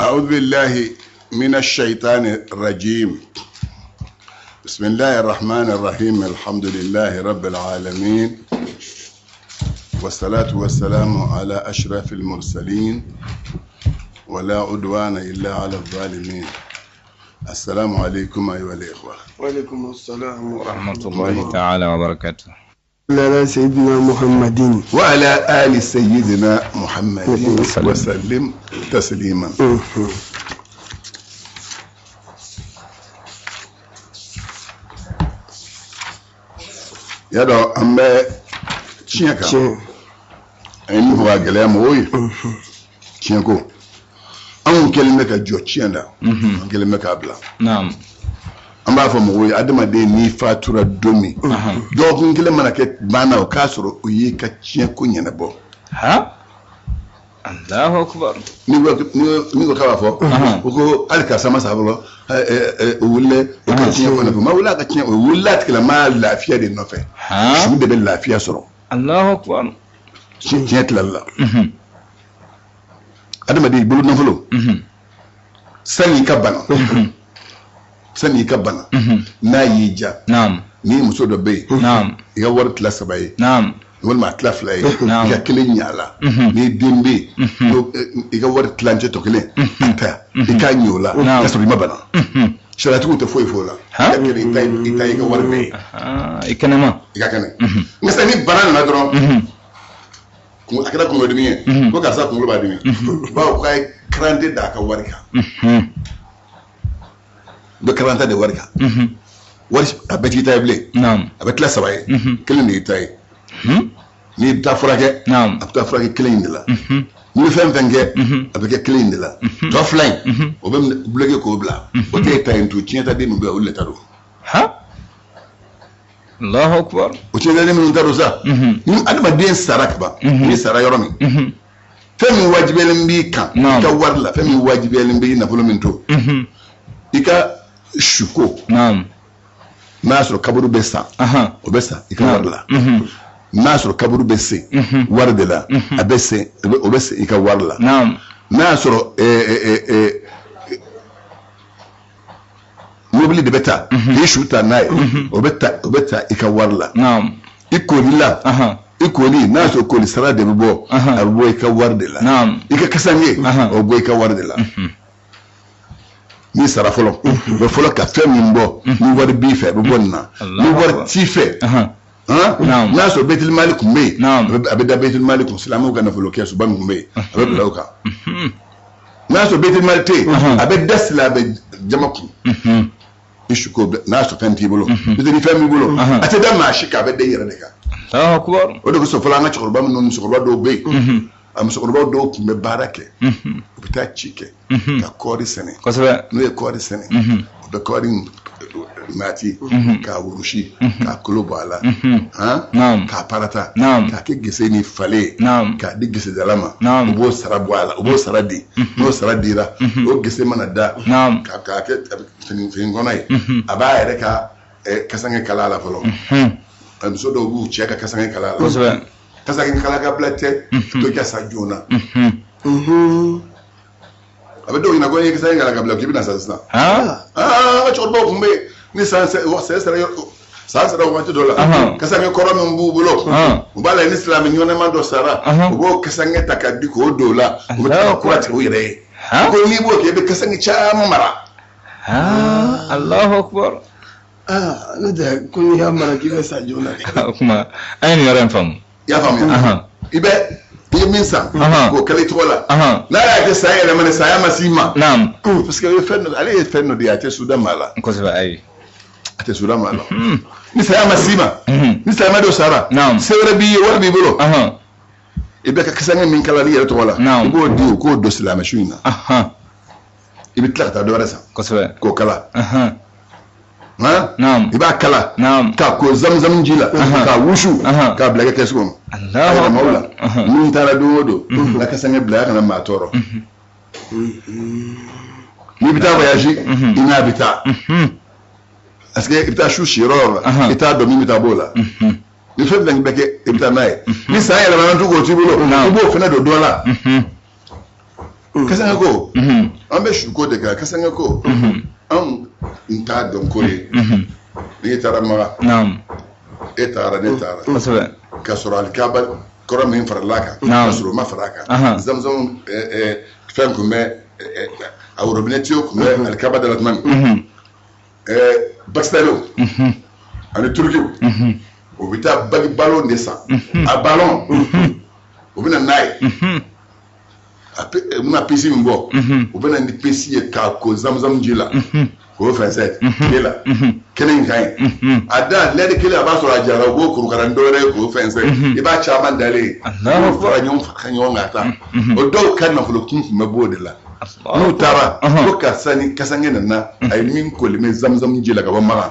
أعوذ بالله من الشيطان الرجيم. بسم الله الرحمن الرحيم. الحمد لله رب العالمين، والصلاة والسلام على أشرف المرسلين، ولا عدوان إلا على الظالمين. السلام عليكم أيها الإخوة. وعليكم السلام ورحمة الله تعالى وبركاته. على سيدنا محمد وعلى آل سيدنا محمد وسلم تسليما. Y'a dɔn, an bɛ tiɲɛ kan. An ye min fɔ ka gɛlɛya mɔgɔw ye, tiɲɛ ko, anw kɛlen bɛ ka jɔ tiɲɛ da, an kɛlen bɛ k'a bila. An b'a fɔ mɔgɔw ye, adamaden n'i fatura don min, dɔgɔkun kelen mana kɛ banna, o k'a sɔrɔ o y'i ka tiɲɛ ko ɲɛnabɔ. Ha, Allahu akbar. N'i ko k'a b'a fɔ o ko hali karisa ma sa fɔlɔ, o wulila o ka tiɲɛ ko nɔfɛ, ma wuli a ka tiɲɛ, o wulila a tigilamaa lafiya de nɔfɛ. Su de bɛ lafiya sɔrɔ. Allahu akbar. Tiɲɛ tilali la, adamaden i bolo nafolo, sani i ka bana, sani i ka bana, n'a y'i ja, ni muso dɔ bɛ yen, i ka wari tila saba ye, walima a tila fila ye, i ka kelen ɲa a la. Ni den bɛ yen, i ka wari tilancɛ tɔ kelen a ta, i k'a ɲɛ o la, k'a sɔrɔ i ma bana. Sariyatigiw tɛ foyi fɔ o la. I ka kelen, i ta, i ka wari bɛɛ ye. I kɛnɛma. I ka kɛnɛ. Nka sisan, ni bana nana dɔrɔn, a kɛra kunkolodimi ye, ko karisa kunkolo b'a dimi, bawo k'a ye karante d'a ka wari kan, u bɛ karanta de wari kan. Wari a bɛɛ t'i ta ye bilen. A bɛ tila saba ye, kelen de y'i ta ye. N'i bɛ taa furakɛ, a bɛ taa furakɛ kelen in de la. N'i bɛ fɛn fɛn kɛ, a bɛ kɛ kelen in de la. Tɔ fila in, o bɛ bloqué k'o bila, o tɛ e ta ye tun. Tiɲɛ ta den min bɛ yen, olu de ta don. Ha, Allahu akbar. O tiɲɛ ta den minnu ta don sa, ni adamaden sara ka ban, n'i sara yɔrɔ min, fɛn min wajibiyalen b'i kan i ka wari la, fɛn min wajibiyalen b'i nafolo min to, i ka suko, n'a y'a sɔrɔ kaburu bɛ san, o bɛ san i ka wari la. N'a y'a sɔrɔ kaburu bɛ sen wari de la, a bɛ sen, o bɛ sen i ka wari la. N'a y'a sɔrɔ mobili de bɛ ta k'i su ta n'a ye, o bɛ ta i ka wari la. I koli la, i koli, n'a y'a sɔrɔ koli sara de bɛ bɔ, a bɛ bɔ i ka wari de la. I ka kasange, o bɛ bɔ i ka wari de la. N'i sara fɔlɔ, u bɛ fɔlɔ ka fɛn min bɔ, ni wari b'i fɛ, a bɛ bɔ nin na. Ni wari t'i fɛ, n'a y'a sɔrɔ bɛtilimali tun bɛ yen, a bɛ da bɛtilimali kun, silamɛw ka nafolo kɛsuba min tun bɛ yen, a bɛ bila o kan. N'a y'a sɔrɔ bɛtilimali tɛ yen, a bɛ da silamɛ jama kun. I su ko, n'a y'a sɔrɔ fɛn t'i bolo, n'o tɛ, ni fɛn b'i bolo, a tɛ da maa si kan, a bɛ da i yɛrɛ de kan. Allahu akbar. O de kosɔn fɔlɔ, an ka cɛkɔrɔba minnu, musokɔrɔba dɔw bɛ yen, a musokɔrɔba dɔw tun bɛ baara kɛ, u bɛ taa ci kɛ ka kɔɔri sɛnɛ. N'u ye kɔɔri sɛnɛ, u bɛ kɔɔri naati k'a wurusi, k'a kolo bɔ a la, han, k'a parata, k'a kɛ gese ni fale ye, k'a di gesedala ma. U b'o sara bɔ a la, u b'o sara di. N'o sara dira, o gese mana da k'a kɛ fini kɔnɔ ye, a b'a yɛrɛ ka kasange kala a la fɔlɔ. A muso dɔw b'u cɛ ka kasange kala a la. Kasange kala ka bila tɛ to i ka sa joona. A bɛ dɔw ɲɛna ko n'i ye kasange kala ka bila, k'i bɛna sa sisan. Aa, cɛkɔrɔbaw tun bɛ yen, ni san sɛ sera, san sera waati dɔ la, kasange kɔrɔ min b'u bolo, u b'a la, ni silamɛ ɲɔnɛma dɔ sara, u b'o kasange ta ka di k'o don o la, u bɛ taa ka kura tigɛ u yɛrɛ ye. Ko n'i b'o kɛ, i bɛ kasange caman mara. Ha, Allahu akbar. Aa, n'o tɛ ko n'i y'a mara k'i bɛ sa joona de. O kuma, an ye nin yɔrɔ in faamu. I y'a faamuya? I bɛ, i ye min san k'o kɛlɛ i tɔgɔ la, n'a y'a kɛ saya yɛlɛma ni saya ma s'i ma, parce que o ye fɛn dɔ, ale ye fɛn dɔ de ye, a tɛ suda maa la. Kosɛbɛ, ayi. A tɛ suda maa la. Ni saya ma s'i ma, ni silamɛ dɔ sara, se wɛrɛ b'i ye, wari b'i bolo, i bɛ ka kasange min kala i yɛrɛ tɔgɔ la, i b'o di o k'o don silamɛ su in na. I bɛ tila ka taa dɔ wɛrɛ san k'o kala. Han, i b'a kala k'a ko zamuzam ji la, k'a wusu, k'a bila i ka kɛsu kɔnɔ. A yɛrɛ maaw la, minnu taara don o don, n ka kasange bila, a kana maa tɔɔrɔ. N'i bɛ taa voyage, i n'a bɛ taa, parce que i bɛ taa su si yɔrɔ o yɔrɔ la, i t'a dɔn min bɛ taa b'o la. Ni fɛn fɛn bɛ kɛ, i bɛ taa n'a ye. Ni san yɛlɛmana, to k'o t'i bolo, i b'o fana don dɔ la. Kasange ko an bɛ suko de kan. Kasange ko anw n t'a dɔn ko ye n'i taara Maka, e taara, ne taara, k'a sɔrɔ alikaba kɔrɔ min farala kan, k'a sɔrɔ o ma fara a kan, zamzam fɛn tun bɛ, a worobinɛ tiyo tun bɛ alikaba da la tuma min, Pakistanɛw ani Turukiw, u bɛ taa bagi balon de san, a balon, u bɛ na n'a ye, u bɛna pisi min bɔ, u bɛ na ni pisi ye k'a ko zamzam ji la, k'o fɛnsɛ tile la kɛnɛ in kan ye. A da lɛri kelen, a b'a sɔrɔ a jara, u b'o kuru ka na ni dɔwɛrɛ ye k'o fɛnsɛ. I b'a caman dalen ye, u fara ɲɔgɔn kan ka taa. O dɔw ka nafolo kun tun bɛ b'o de la. N'u taara ko karisa ni kasange nana, a ye min koli bɛ zamzam ji la ka bɔ Makan,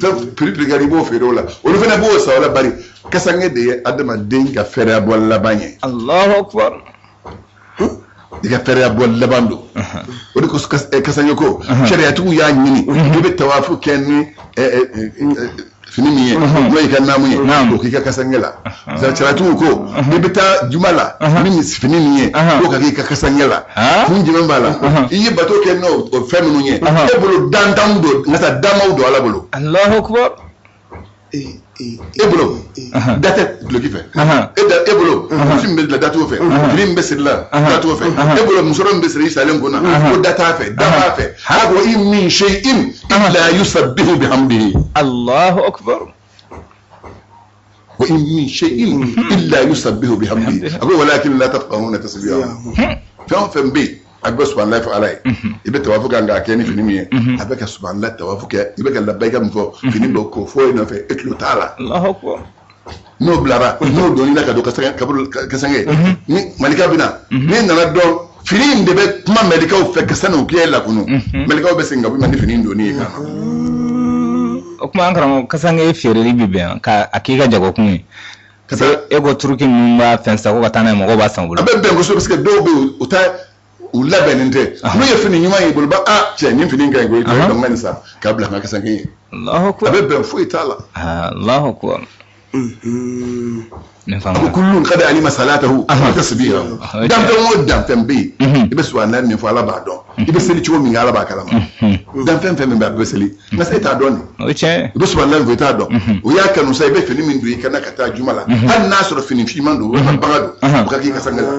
fɛn prix prix, i b'o feere o la, olu fana b'o san o la. Bari kasange de ye adamaden ka fɛɛrɛ bɔ laban ye. Allahu akbar. I ka fɛɛrɛ bɔ laban don. O de ko kasange ko sariyatigiw y'a ɲini i bɛ tawafu kɛ ni fini min ye, n'o y'i ka naamu ye, k'o k'i ka kasange la. Sariyatigiw ko i bɛ taa juma la ni fini min ye, k'o ka k'i ka kasange la. Kun jumɛn b'a la? I ye bato kɛ n'o fɛn minnu ye, e bolo dantanw don, nka sa damaw don Ala bolo. Allahu akbar. E bolo da tɛ duloki fɛ, e da, e bolo muso min bɛ bila da t'o fɛ, fini min bɛ siri la da t'o fɛ, e bolo musɔrɔ min bɛ siri i salen kun na, ko da t'a fɛ, da b'a fɛ. Ala ko in min shay'in illa yusabbihu bihamdihi. Allahu akbar. Wa in min shay'in illa yusabbihu bihamdihi, a ko walakin la tafqahuna tasbihahum. Fɛn o fɛn bɛ yen, a bɛ subahanallahi fɔ Ala ye. I bɛ tawafu kɛ k'a kɛ ni fini min ye, a bɛ ka subahanallahi tawafu kɛ, i bɛ ka labayika min fɔ, fini bɛ k'o fɔ i nɔfɛ, e tulo t'a la. Allahu akbar. N'o bilara, n'o donn'i la ka don kasange ni malika bɛ na, n'i nana dɔn fini in de bɛ kuma malikaw fɛ ka sani u k'e lakunu, malikaw bɛ segin ka bɔ i ma ni fini in donni ye ka na. O tuma an karamɔgɔ, kasange feereli bɛ bɛn ka a k'i ka jagokun ye? Parce que e ko turuki ninnu b'a fɛn san ko ka taa n'a ye, mɔgɔw b'a san u bolo. A bɛ bɛn kosɛbɛ, parce que dɔw bɛ yen, u t'a u labɛnnen tɛ. N'u ye fini ɲuman ye i bolo ba, a cɛ, nin fini ka ɲi koyi, dɔn ka nin san k'a bila n ka kasange ye. Allahu A akbar. bɛ bɛn, foyi t'a la. Allahu akbar. Nin A ko faamu. Kullun qad alima salatahu wa tasbihahu. Danfɛn o danfɛn bɛ yen, i bɛ subahana min fɔ, Ala b'a dɔn. I bɛ seli cogo min kɛ, Ala b'a kalama. Danfɛn fɛn min bɛ yen, a bɛ seli, nka e t'a dɔn de. O ye tiɲɛ ye. I bɛ subahana min fɔ, i t'a dɔn. O y'a kanu sa, i bɛ fini min don i kana ka taa juma la, hali n'a sɔrɔ fini finman don walima baga don, o ka k'i kasange la.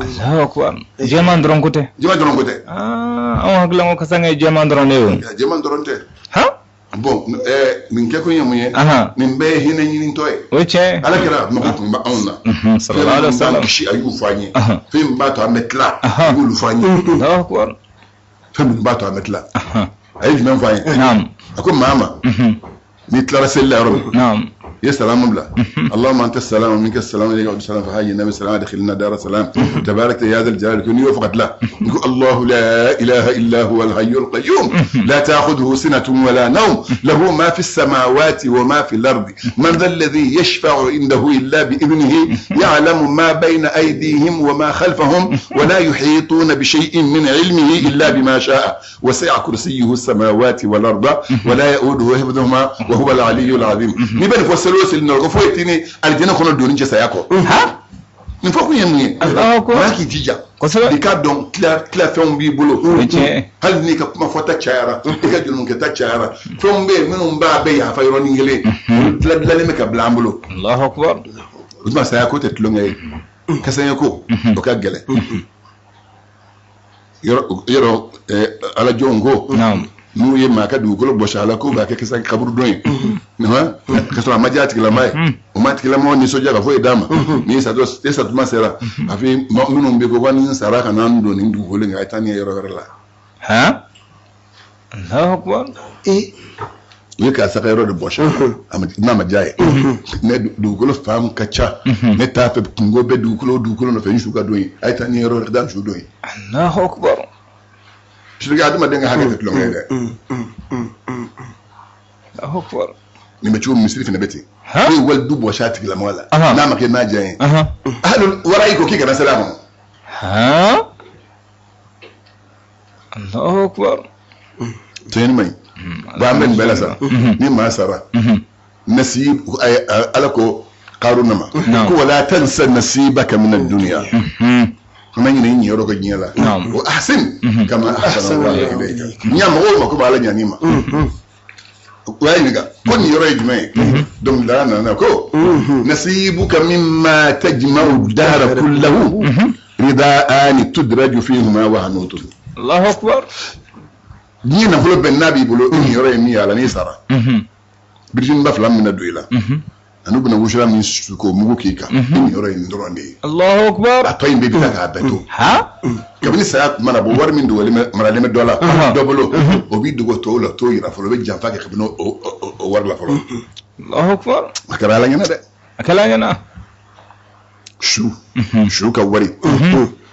Allahu akbar. Jɛman dɔrɔn ko tɛ. Jɛman dɔrɔn ko tɛ. Anw hakili la ko kasange ye jɛman dɔrɔn de ye o. Jɛman dɔrɔn tɛ. Han? Bon, nin kɛkun ye mun ye? Nin bɛɛ ye hinɛ ɲinitɔ ye. O ye tiɲɛ ye. Ala kɛra mako tun bɛ anw na. Sallallahu alaihi Fɛn min b'an wasallam. kisi, a y'u fɔ an ye. Fɛn min b'a to an bɛ tila, a y'olu fɔ an ye. Allahu akbar. Fɛn min b'a to an bɛ tila, a ye jumɛn fɔ an ye? Naam. A ko maa ma, n'i tilara seli la yɔrɔ min, Naam. I ye salamu bila, allahumma anta salam wa minka salam ilayka wa salam fa hayyina bi salam adkhilna dara salam tabarakta ya dhal jalali. Ko n'i y'o fɔ ka tila, i ko allahu la ilaha illa huwa al hayyul qayyum la ta'khudhuhu sinatun wa la nawm lahu ma fi samawati wa ma fi al-ardi man dha alladhi yashfa'u indahu illa bi idhnihi ya'lamu ma bayna aydihim wa ma khalfahum wa la yuhituna bi shay'in min ilmihi illa bima sha'a wasi'a kursiyyuhu as-samawati wal arda wa la ya'uduhu hifdhuhuma wa huwa al-'aliyyul 'azim. N'i bɛ nin fɔ seli o seli nɔ, ko foyi t'i ni alijinɛ kɔnɔ donni cɛ saya kɔ. Nin fɔ kun ye mun ye? Allahu akbar. Maa k'i jija Kosɛbɛ. I k'a dɔn tila tila fɛnw b'i bolo. O ye tiɲɛ ye. Hali n'i ka kuma fɔta cayara, i ka jurumukɛta cayara, fɛnw bɛ yen minnu b'a bɛɛ yafa yɔrɔnin kelen, olu tila dilanlen bɛ ka bila an bolo. Allahu akbar. O tuma saya ko tɛ tulonkɛ ye. Kasange ko o ka gɛlɛn yɔrɔ ala jɔnw ko Naam. n'u ye maa ka dugukolo bɔsi a la k'u b'a kɛ kisa kaburudon ye, ka sɔrɔ a ma diya a tigilama ye, o ma tigilamɔgɔ nisɔndiya ka foyi d'a ma, n'i satɔ e satuma sera, a fɔ minnu bɛ ko ko ni n sara ka na n don nin dugukolo in kan, a ye taa ni ye yɔrɔ wɛrɛ la. Han? Allahu akbar. U ye karisa ka yɔrɔ de bɔsi a ma, n'a ma diya ye, ne dugukolo fan ka ca, ne t'a fɛ kungo bɛ dugukolo o dugukolo nɔfɛ, n su ka don yen, a ye taa ni yɔrɔ wɛrɛ, ka taa n su don yen. Allahu akbar. Parce que adamaden ka hakɛ tɛ tulonkɛ ye dɛ. Allahu akbar. Nin bɛ cogo min, misiri fana bɛ ten. Han? N'o ye walidu bɔsi a tigilamɔgɔ la, n'a ma kɛ n'a diya ye, hali wara yi ko k'i kana seli a kɔnɔ. Han? Allahu akbar. Tiɲɛni man ɲi. Bon, an bɛ nin bɛɛ la sa, ni maa sara, nasib, Ala ko Karuna ma ko wala tansa nasibaka min ad-dunya. Kana ɲinɛ i niyɔrɔ kɔ diɲɛ la. Naam. Wa ahsin kama ahsana Allahu ilayka. Ɲa mɔgɔw mako b'a la ɲani ma. U y'a ɲininka ko niyɔrɔ ye jumɛn ye? Dɔnkilidala nana ko nasibuka mimma tajma'u dahra kullahu rida'ani tudraju fihima wa hanutun. Allahu akbar. Diɲɛ nafolo bɛɛ n'a b'i bolo, i niyɔrɔ ye min ye a la n'i sara, birifiniba fila min bɛna don i la ani u bɛna wusulan min su k'o mugu k'i kan, i niyɔrɔ ye nin dɔrɔn de ye. Allahu akbar. A tɔ in bɛɛ bɛ taa k'a bɛɛ to. Ha? Kabini saya mana bɔ, wari min dogolen bɛ maralen bɛ dɔ la, dɔ bolo, o b'i dogo tɔw la, t'o yira fɔlɔ, o bɛ janfa kɛ kabini o wari la fɔlɔ. Allahu akbar. A kɛra Ala ɲɛna dɛ. A kɛla ɲɛna. Su ka wari,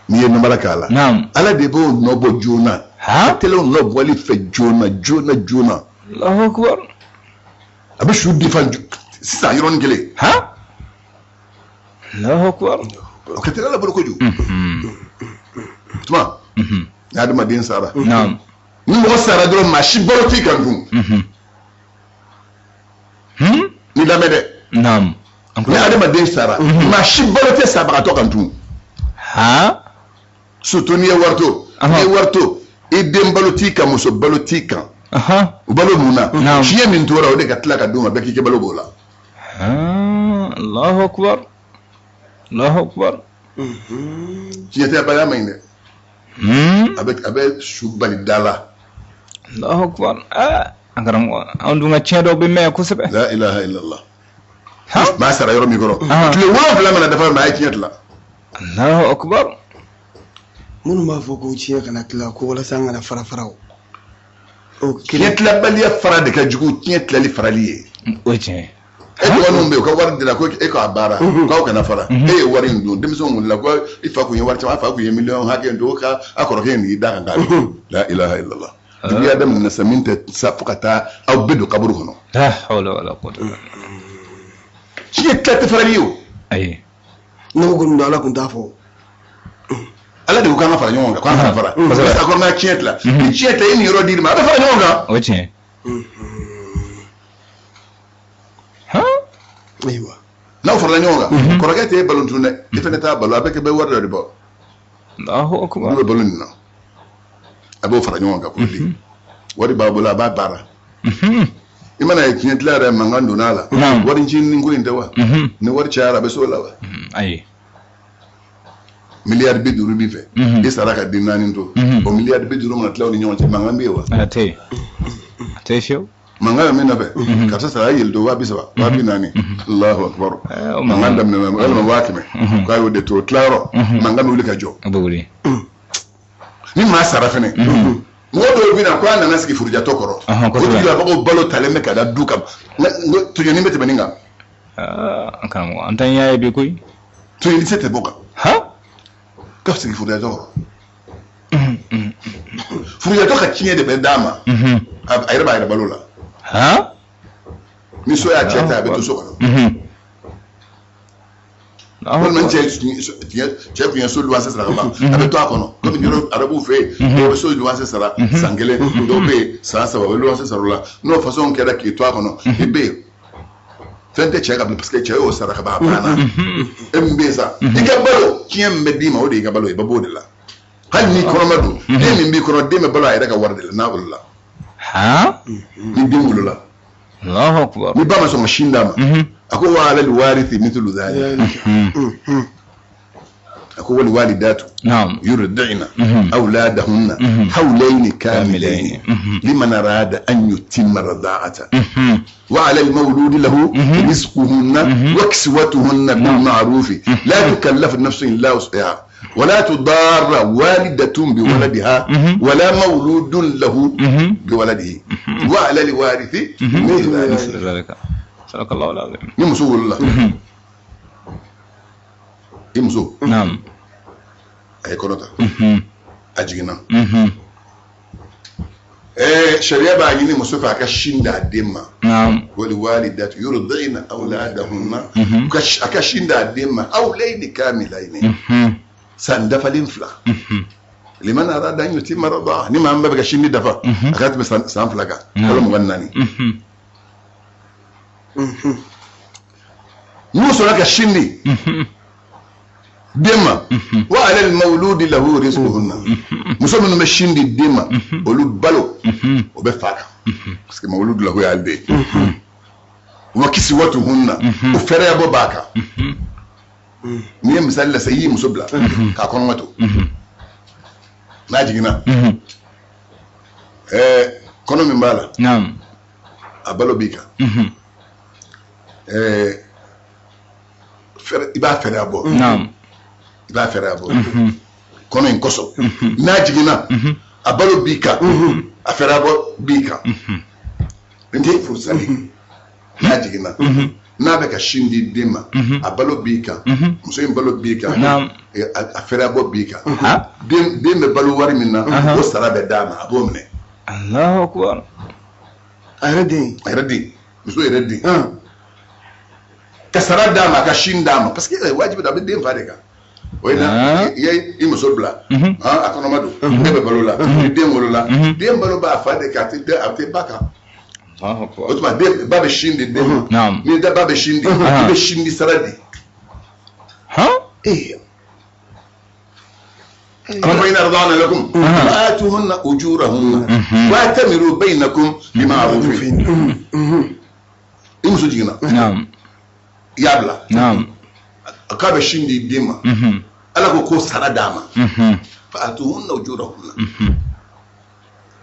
n'i ye namara k'a la, Naam. Ala de b'o nɔ bɔ joona. Ha? A tɛlɛ o nɔ bɔli fɛ joona joona joona. Allahu akbar. A bɛ su difa sisan yɔrɔnin kelen. Ha? Allahu akbar. O ka teli Ala bolo kojugu. Tuma ni adamaden sara, Naam. ni mɔgɔ sara dɔrɔn, maa si balo t'i kan dun. Ni lamɛn dɛ. Naam. Ni adamaden sara, maa si balo tɛ sabagatɔ kan tun. Ha? Surtout n'i ye wari to, n'i ye wari to, i den balo t'i kan, muso balo t'i kan. O balo mun na? Tiɲɛ min tora, o de ka tila ka d'u ma bɛɛ k'i kɛ balo b'o la. Allahu akbar. Allahu akbar. Tiɲɛ tɛ baya man ɲi dɛ. A bɛ su bali da la. Allahu akbar. Ah, an karamɔgɔ, an dun ka tiɲɛ dɔw bɛ mɛn kosɛbɛ. La ilaha illallah. Maa sara yɔrɔ min kɔrɔ, tile 7 mana dafa, maa ye tiɲɛ tila. Allahu akbar. Minnu b'a fɔ ko tiɲɛ kana tila, ko walasa an kana fara fara o. Tiɲɛ tilabaliya fara de ka jugu tiɲɛ tilali farali ye. O ye tiɲɛ ye. E dɔgɔninw bɛ yen, u ka wari dira ko e k'a baara, k'aw kana fara. E ye wari in dun, denmisɛnw wulila ko i fa kun ye wari caman, a fa kun ye miliyɔn hakɛ in dun, ka a kɔrɔkɛ in y'i da kan k'a dun. La ilaha illallah. Juguya daminɛna sa min tɛ sa fo ka taa aw bɛɛ don kaburu kɔnɔ. La hawla wala quwwata illa billah. Tiɲɛ tila tɛ farali ye o. Ayi. Ne ko ko Ala kun t'a fɔ. Ala de ko k'an ka fara ɲɔgɔn kan, k'an kana fara. Parce que a ko an ka tiɲɛ tila. Ni tiɲɛ tila, i ni yɔrɔ dir'i ma, a bɛ fara ɲɔgɔn kan. O ye tiɲɛ ye. Ayiwa. N'aw farala ɲɔgɔn kan, kɔrɔkɛ tɛ e balo tun dɛ, e fana t'a balo, a bɛ kɛ bɛ wari dɔ de bɔ. Allahu akbar. N'u bɛ balo nin na, a b'o fara ɲɔgɔn kan k'o di. Wari b'a bolo, a b'a baara. I mana ye tiɲɛ tila yɛrɛ mankan donna a la. Wari ncinin ko in tɛ wa? Ni wari cayara, a bɛ s'o la wa? Ayi. Miliyari 50 b'i fɛ, i sara ka den naani to, o miliyari 50 mana tila u ni ɲɔgɔn cɛ, mankan bɛ yen wa? A tɛ yen. A tɛ yen fiyewu. Mankan bɛ min nɔfɛ, karisa sara, a ye yeli don 30,000, 40,000. Allahu akbar. Mankan daminɛna, walima 100,000, k'a y'o de to o tilayɔrɔ, mankan bɛ wuli ka jɔ. A bɛ wuli. Ni maa sara fɛnɛ, mɔgɔ dɔw bɛ na ko a nana sigi furujatɔ kɔrɔ, o tigilamɔgɔw balo talen bɛ ka da du kan, tɔɲɔni bɛ tɛmɛ nin kan. An karamɔgɔ, an t'an y'a ye bi koyi. Tɔɲɔni se tɛ bɔ kan. Ka sigi furujatɔ kɔrɔ, furujatɔ ka tiɲɛ de bɛ d'a ma, a yɛrɛ b'a yɛrɛ balo la. Ni so y'a cɛ ta, a bɛ to so kɔnɔ. Walima cɛ kun ye so luwanse sara ka ban, a bɛ to a kɔnɔ. Komi yɔrɔ arabuw fɛ yen, dɔw bɛ so luwanse sara san kelen, dɔw bɛ yen san 3, u bɛ luwanse sara o la. N'o façon kɛra k'i to a kɔnɔ, i bɛ yen, fɛn tɛ cɛ ka bila, parce que cɛ y'o sara ka ban, a banna. E min bɛ yen sa, i ka balo tiɲɛ min bɛ d'i ma, o de y'i ka balo ye, i bɛ b'o de la. Hali n'i kɔnɔma don, den min b'i kɔnɔ, den bɛ balo a yɛrɛ ka wari de la n'a wolola. Ni den wolola, Allahu akbar. Ni ba ma sɔn ka sin d'a ma, a ko wa alal warithi mithlu dhalika. A ko wal walidatu yurdi'na awladahunna hawlayni kamilayni liman arada an yutimma rada'ata wa ala al-mawludi lahu rizquhunna wa kiswatuhunna bil ma'ruf la tukallafu nafsun illa wus'aha ولا تضار والدة بولدها ولا مولود له بولده وعلى الوارث مثل ذلك. صدق الله العظيم. Ni muso wolola, i muso, a ye kɔnɔ ta, a jiginna, sariya b'a ɲini muso fɛ a ka sin d'a den ma. Wal walidatu yurdi'na awladahunna, a ka sin d'a den ma hawlayni kamilayni, san dafalen 2, liman arada an yutimma rida'a. Ni maa min b'a fɛ ka sin di dafa, a ka tɛmɛ san 2 kan, kalo 24. N'u sɔnna ka sin di, Den ma, wa alal mawludi lahu rizquhunna, muso minnu bɛ sin di den ma, olu balo o bɛ fa kan, parce que mawludi lahu y'ale de ye. Wa kiswatuhunna, o fɛrɛyabɔ b'a kan. N'i ye misali la sisan, i y'i muso bila k'a kɔnɔma to, n'a jiginna, kɔnɔ min b'a la, a balo b'i kan, i b'a fɛrɛya bɔ, i b'a fɛrɛya bɔ kɔnɔ in kosɔn. N'a jiginna, a balo b'i kan, a fɛrɛya bɔ b'i kan. N tɛ furusali, n'a jiginna, n'a bɛ ka sin di den ma, a balo b'i kan, muso in balo b'i kan, a fɛrɛya bɔ b'i kan. Den bɛ balo wari min na, o sara bɛ d'a ma, a b'o minɛ. Allahu akbar. A yɛrɛ den. A yɛrɛ den, muso yɛrɛ den. Ka sara d'a ma, a ka sin d'a ma, parce que wajibi don, a bɛ den fa de kan. O ye na i ye i muso bila, a kɔnɔma don, e bɛ balo la, ni den wolola, den balo b'a fa de kan, a tɛ ba kan. O tuma den ba bɛ sin di den ma, ni ba bɛ sin di, i bɛ sin di sara di. Fa in arda'na lakum fa'atuhunna ujurahunna wa'tamiru baynakum bima'rufin. I muso jiginna, i y'a bila, k'a bɛ sin di den ma, Ala ko sara d'a ma, fa'atuhunna ujurahunna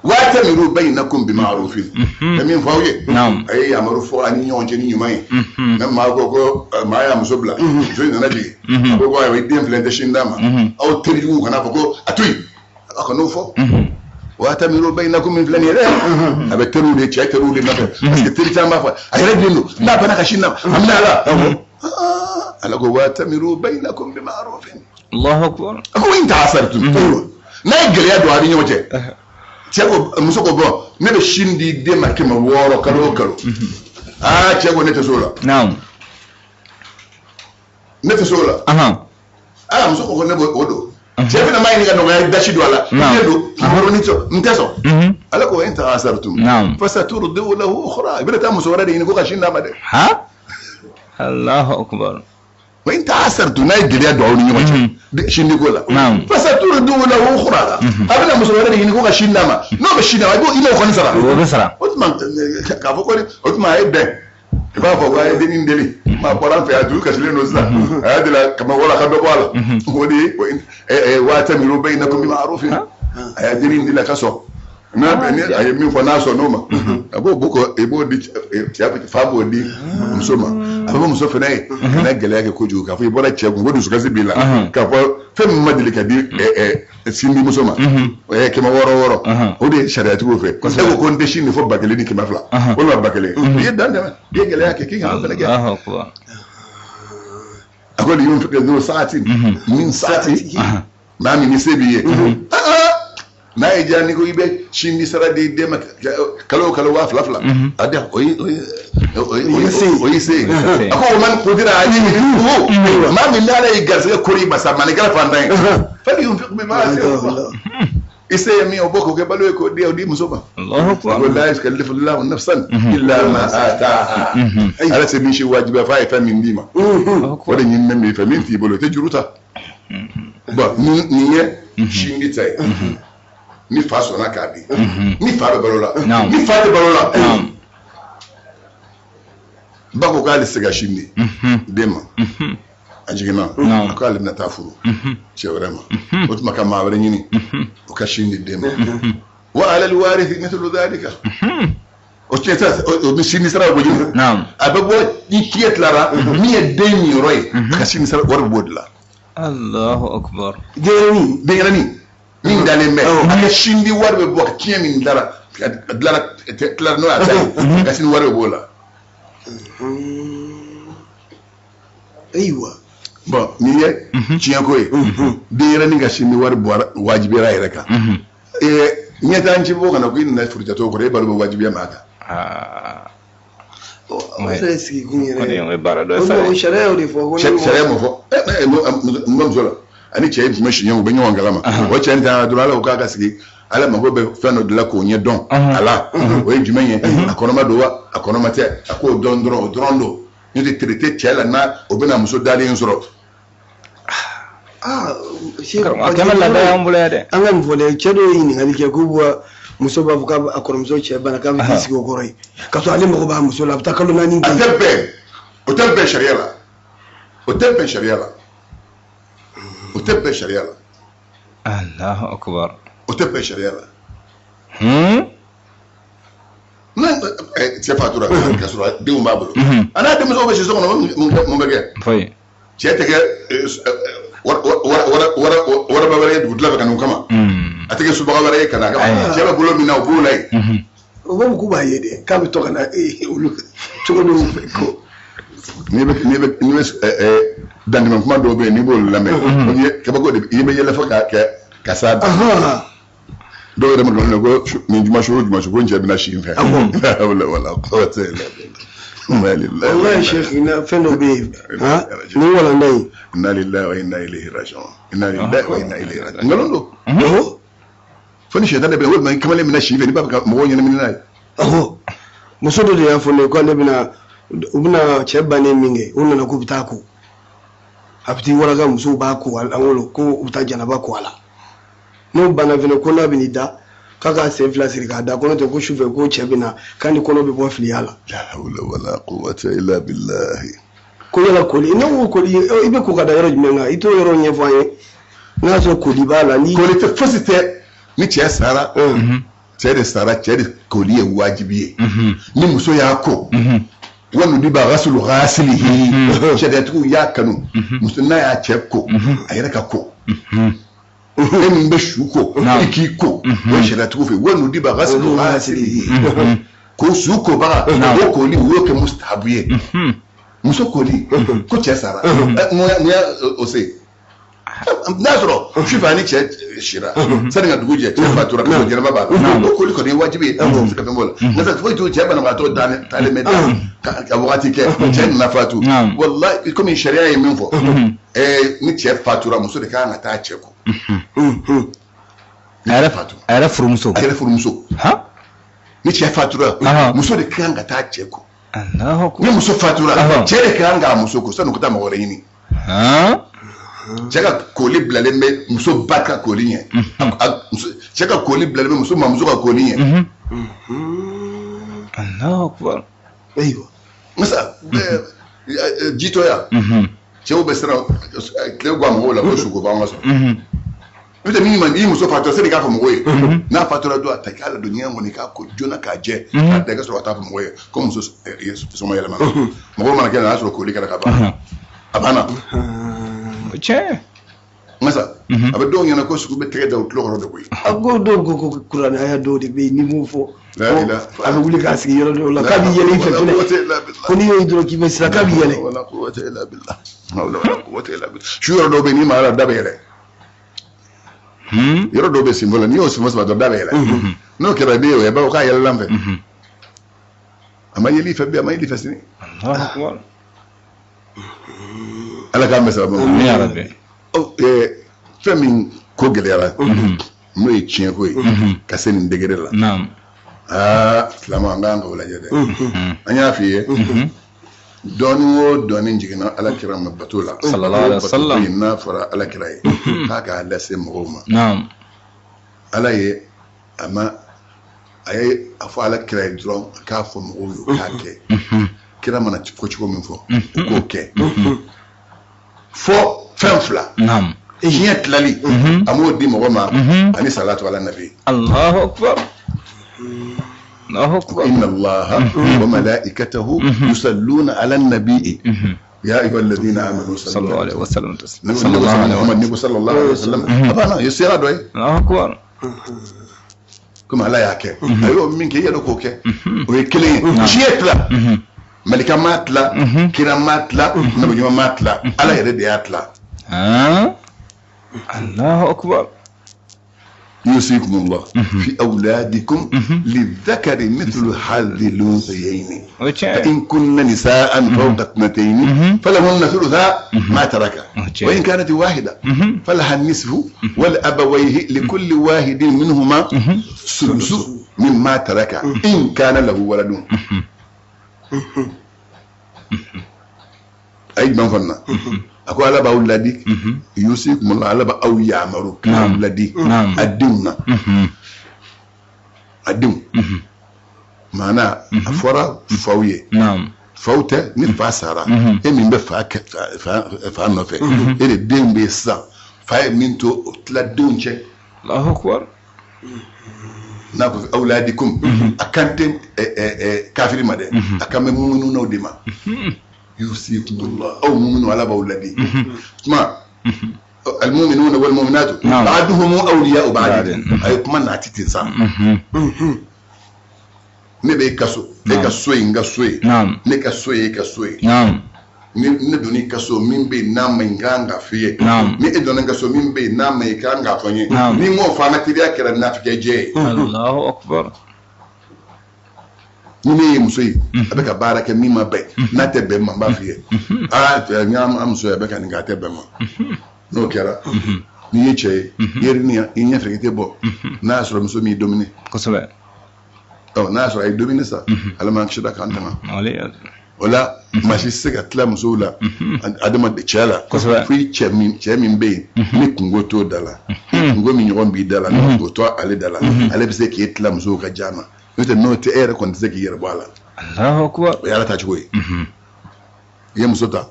wa'tamiru baynakum bima'rufin. Bɛ min fɔ aw ye, a ye yamaru fɔ a ni ɲɔgɔn cɛ ni ɲuman ye. Ne maa ko maa y'a muso bila, muso in nana jigin, a ko ayiwa, i den filɛ, n tɛ sin d'a ma. Aw terijuguw kana fɔ ko a to yen, aw kan'o fɔ. Wa'tamiru baynakum min filɛ nin ye dɛ, a bɛ teriw de, cɛ teriw de nɔfɛ, parce que teri caman b'a fɔ a yɛrɛ den don, n'a banna ka sin d'a ma, a minɛ a la. Ala ko wa'tamiru baynakum bima'rufin. Allahu akbar. A ko in ta'asartum, n'a ye gɛlɛya don a ni ɲɔgɔn cɛ, cɛ ko, muso ko bɔn, ne bɛ sin di den ma 600 kalo o kalo. Aa, cɛ ko ne tɛ s'o la. Ne tɛ s'o la. Aa, muso ko ne b'o don. Cɛ fana m'a ɲini ka nɔgɔya dasi don a la. Ne don, 600 ni sɔn, n tɛ sɔn. Ala ko in ta'asartum fasaturdi'u lahu ukhra. I bɛna taa muso wɛrɛ de ɲini ko ka sin d'a ma dɛ. Allahu akbar. Wa in ta'asartum, n'a ye gɛlɛya don aw ni ɲɔgɔn cɛ sindiko la, fasaturdi'u lahu ukhra. A bɛna muso wɛrɛ de ɲini ko ka sin d'a ma, n'o bɛ sin d'a ma, i b'o kɔni sara. O bɛ sara. O tuma k'a fɔ ko o tuma a ye bɛn, i b'a fɔ ko a ye dennin deli, maa bɔra an fɛ yan, dusu kasilen don sisan, a y'a deli 600 ka dɔ bɔ a la. O de ye wa'tamiru baynakum bima'rufin. A y'a dennin deli a ka sɔn. N'a bɛn ni a ye min fɔ, n'a sɔn n'o ma, a b'o bɔ, i b'o di cɛ, fa b'o di muso ma. A bɛ fɔ muso fana ye, kana gɛlɛya kɛ kojugu, k'a fɔ i bɔra cɛ kun ko dusukasi b'i la, k'a fɔ fɛn min ma deli ka di sindimuso ma, 600 o de ye sariyatigiw fɛ. E ko ko n tɛ sin di fo 1000 ni 200, walima 1000, i ye dan tɛmɛ, i ye gɛlɛya kɛ k'i kana fana kɛ. A ko liyunfiq dhu sa'atin min sa'atihi, maa min ni se b'i ye, n'a ye diya, n'i ko i bɛ sin di sara di den ma kalo o kalo 2000, a di, o y'i se ye. A ko o man qudira alayhi rizquhu, maa min n'Ala ye garisɛgɛ kori i ma sa, maa ni kɛra fantan ye, falyunfiq mimma ataahu Allah. I se ye min ye, o bɔ k'o kɛ balo ye, k'o di, o di muso ma. A ko la yukallifu Allahu nafsan illa ma ataaha. Ala tɛ min si wajibiya f'a ye fɛn min d'i ma, o de ɲininen b'i fɛ, min t'i bolo, i tɛ juru ta. Bon, nin ye sin di ta ye. Ni fa sɔnna k'a di, ni fa bɛ balo la, ni fa tɛ balo la, ba ko k'ale se ka sin di den ma, a jiginna, a ko ale bɛna taa furu cɛ wɛrɛ ma, o tuma ka maa wɛrɛ ɲini o ka sin di den ma. Wa alal warithi mithlu dhalika. O tiɲɛ tɛ, o bɛ sin di sara bɔ ɲini, a bɛ bɔ ni tiɲɛ tilara, min ye den niyɔrɔ ye, a ka sin di sara wari bɛ bɔ o de la. Allahu akbar. Denyɛrɛnin min dalen bɛ, a ka sin di wari bɛ bɔ tiɲɛ min dilara tilara n'o y'a ta ye, ka sin di wari bɛ b'o la. Ayiwa. Bon, nin ye tiɲɛko ye, denyɛrɛnin ka sin di wari bɔra wajibiyara a yɛrɛ kan. Ɲɛtaa ci bɔ kana ko i nana furujatɔ kɔrɔ, e balo bɛ wajibiya maa kan. O fɛnɛ sigikun yɛrɛ. O ye baara dɔ ye sa. O sariya y'o de fɔ. Sariya m'o fɔ. N bamuso la, ani cɛ tun bɛ siɲɛ, u bɛ ɲɔgɔn kalama. O cɛ in taara dɔrɔn, Ala ko k'a ka sigi, Ala mago bɛ fɛn dɔ de la k'o ɲɛ dɔn a la. O ye jumɛn ye? A kɔnɔma don wa, a kɔnɔma tɛ, a k'o dɔn dɔrɔn, o dɔrɔn don. N'o tɛ tere tɛ cɛ la, n'a o bɛna muso dalen sɔrɔ. Aa, a kɛmɛ laada y'an bolo yan dɛ. An ka nin fɔ dɛ, cɛ dɔw ye ɲininkali kɛ k'u bɔ muso b'a fɔ k'a kɔrɔmuso cɛ banna k'a bɛ t'i sigi o kɔrɔ yen, k'a sɔrɔ ale mago b'a muso la, a bɛ taa kalo 4 kɛ. A tɛ bɛn, o tɛ bɛn sariya la, o tɛ bɛn sariya la, o tɛ bɛn sariya la. Allahu akbar. O tɛ bɛn sariya la. N'a cɛ fatura k'a sɔrɔ denw b'a bolo, a n'a denmuso bɛ si so kɔnɔ, mun bɛ kɛ? Foyi. Cɛ tɛ kɛ waraba wɛrɛ ye dugutila fɛ ka n'o kama, a tɛ kɛ subaga wɛrɛ ye ka n'a kama, cɛ bɛ bolo min na o b'o la yen. O b'a fɔ k'u b'a ye dɛ, k'a bɛ to ka na olu cogo dɔw fɛ ko. N'i bɛ dantɛmɛ kuma dɔw bɛ yen, n'i b'olu lamɛn, kabako de i bɛ yɛlɛ fo ka s'a dan. Dɔw yɛrɛ ma dɔn ko nin juma su o juma su ko n cɛ bɛna si n fɛ. Wala wallahi Sheikh, fɛn dɔ bɛ yen nin walanda in. Inna lillahi wa inna ilayhi raji'un, inna lillahi wa inna ilayhi raji'un. Nkalon don. Fo ni sɛtan de bɛ walima kamalen bɛna si fɛ, n'i b'a fɛ ka mɔgɔw ɲɛnamini n'a ye. Muso dɔ de y'a fɔ ne ye k'ale bɛna, u bɛna cɛ bannen min kɛ, u nana k'u bɛ taa ko, a bɛ t'i waraka, musow b'a ko a langolo, ko u bɛ taa janaba ko a la. N'o banna fɛnɛ, ko n'a bɛ n'i da, k'a k'a sen 2 siri k'a da, ko n'o tɛ ko sufɛ ko cɛ bɛ na, k'a ni kɔnɔ bɛ bɔ filiya la. La hawla wala quwwata illa billahi. Ko yala koli, ne ko koli, i bɛ ko ka da yɔrɔ jumɛn kan? I t'o yɔrɔ ɲɛfɔ an ye. N'a y'a sɔrɔ koli b'a la. Ni koli tɛ, fosi tɛ. Ni cɛ sara, cɛ de sara, cɛ de koli ye wajibi ye. Ni muso y'a ko, wa nudiba ghaslu ghasilihi, sariyatigiw y'a kanu, muso n'a y'a cɛ ko, a yɛrɛ ka ko. E min bɛ su ko, i k'i ko, o ye sariyatigiw fɛ. Wa nudiba ghaslu ghasilihi, ko su kobaga, o koli o y'o kɛ mustahabu ye. Muso koli ko cɛ sara, mun y'a o se? N'a sɔrɔ sufɛ ani cɛ sira sani ka dugu jɛ, cɛ fatura ka sɔrɔ jɛnɛba b'a la, o koli kɔni ye wajibi ye, an tɛ se ka fɛn bɔ o la. N'o tɛ foyi t'o cɛ banabagatɔ taalen bɛ da ka wagati kɛ, cɛ nana fatu, walahi komi sariya ye min fɔ, ni cɛ fatura, muso de ka kan ka taa cɛ ko. A yɛrɛ furumuso. A yɛrɛ furumuso. Ni cɛ fatura, muso de ka kan ka taa cɛ ko. Ni muso fatura, cɛ de ka kan k'a muso ko, sani u ka taa mɔgɔ wɛrɛ ɲini. Cɛ ka koli bilalen bɛ muso ba ka koli ɲɛ. Cɛ ka koli bilalen bɛ muso mamuso ka koli ɲɛ. Allahu akbar. Ayiwa. Masa jitɔya. Cɛw bɛ siran tile gan mɔgɔw la ko suko b'an ka sɔrɔ. N'o tɛ min ma n'i muso fatura, sani k'a fɔ mɔgɔw ye. N'a fatura don, a ta k'a ladon ɲɛgɛn kɔnɔ, i k'a ko joona k'a jɛ, k'a da i ka sɔrɔ ka taa fɔ mɔgɔw ye ko muso sɔngɔ yɛlɛmana. Mɔgɔw mana kɛ na, a y'a sɔrɔ koli kɛra ka ban. A banna. Tiɲɛ. Masa, a bɛ dɔw ɲɛna ko sugu bɛ tɛgɛ da u tulo kɔrɔ de koyi. A ko dɔw ko ko kuranɛ aya dɔw de bɛ yen, n'i m'o fɔ, a bɛ wuli k'a sigi yɔrɔ dɔw la, k'a bɛ yɛlɛ i fɛ fɛnɛ. Ko n'i y'o ye dɔrɔn k'i bɛ siran, k'a bɛ yɛlɛ. Su yɔrɔ dɔw bɛ yen, n'i ma ala da bɛ yɛlɛ. Yɔrɔ dɔw bɛ senfɔ la, n'i y'o senfɔ saba dɔrɔn da bɛ yɛlɛ. N'o kɛra i bɛ o ye, bawo k'a yɛlɛla n fɛ. A ma yɛlɛ i fɛ bi, a ma yɛlɛ i fɛ sini. Ala k'an bɛn sababu ma. Fɛn min ko gɛlɛyara, n'o ye tiɲɛ ko ye, ka se nin degré la. Aa, silamɛ, an k'an k'o lajɛ dɛ. An y'a f'i ye, dɔɔni o dɔɔni jiginna ala kira ma bato la. Sallallahu alaihi wasallam. N'a fɔra ala kira ye k'a k'a lase mɔgɔw ma. Ala ye a ma, a ye a fɔ ala kira ye dɔrɔn k'a fɔ mɔgɔw ye k'a kɛ. Kira mana ko cogo min fɔ, u k'o kɛ. Fɔ fɛn fila. Diɲɛ tilali, a m'o di mɔgɔ ma, ani salatu ala nabi. Allahu akbar. Allahu akbar. Inna Allaha wa malaikatahu yusalluna ala nabi. Ya ayyuha alladhina amanu sallu alaihi wa sallam. Sallallahu alaihi wa sallam. A banna, ye sira dɔ ye. Allahu akbar. Komi ala y'a kɛ, a y'o min kɛ, i yɛrɛ k'o kɛ. O ye kelen ye. Diɲɛ tila. Malika ma tila, kira ma tila, nabi ɲuman ma tila, ala yɛrɛ de y'a tila. Allahu akbar. يوصيكم الله في أولادكم للذكر مثل حظ الأنثيين فإن كن نساء فوق اثنتين فلهن ثلثا ما ترك وإن كانت واحدة فلها النصف ولأبويه لكل واحد منهما سدس مما ترك إن كان له ولد. أي من فنا A ko Ala b'aw ladi, yusikumullah, Ala b'aw yamaru k'aw ladi a denw na, a denw. Maana a fɔra faw ye, faw tɛ, ni fa sara, e min bɛ fa fa nɔfɛ, e de den bɛ yen sisan, fa ye min to, o tila denw cɛ. Allahu akbar. N'a ko awladikum, a kan tɛ kafiri ma dɛ, a kan bɛ muminunaw de ma. Yusikumullah, aw muminu, Ala b'aw ladi. Kuma almuminuna walmuminatu ba'duhum awliya'u ba'd, a ye kuma naati ten sa. Ne bɛ e ka so, e ka so ye n ka so ye, ne ka so ye e ka so ye. Ni ne donna i ka so, min bɛ yen n'a ma ɲi, n kan k'a f'i ye. Ni e donna n ka so, min bɛ yen n'a ma ɲi, i kan k'a fɔ n ye. Ni n m'o fɔ, an ka teriya kɛra nafikɛ jɛ ye. Allahu akbar. Ni ne ye muso ye, a bɛ ka baara kɛ min ma bɛn, n'a tɛ bɛn ma, n b'a f'i ye: aa cɛ, n y'an muso ye, a bɛ ka nin kɛ, a tɛ bɛn ma. N'o kɛra, n'i ye cɛ ye, i yɛrɛ ni i ɲɛfɛ i tɛ bɔ n'a y'a sɔrɔ muso m'i dominer. Ɔ, n'a y'a sɔrɔ a ye dominer sa, Ala m'an kisira k'an tanga. O la, maa si tɛ se ka tila musow la, adamaden cɛ la, fo i cɛ min, cɛ min bɛ yen ni kungo t'o da la, kungo min ɲɔgɔn b'i da la, n'o to ale da la, ale bɛ se k'e tila musow ka ja ma. N'o tɛ, n'o tɛ, e yɛrɛ kɔni tɛ se k'i yɛrɛ bɔ a la. Allahu akbar. O ye Ala ta cogo ye. I ye muso ta,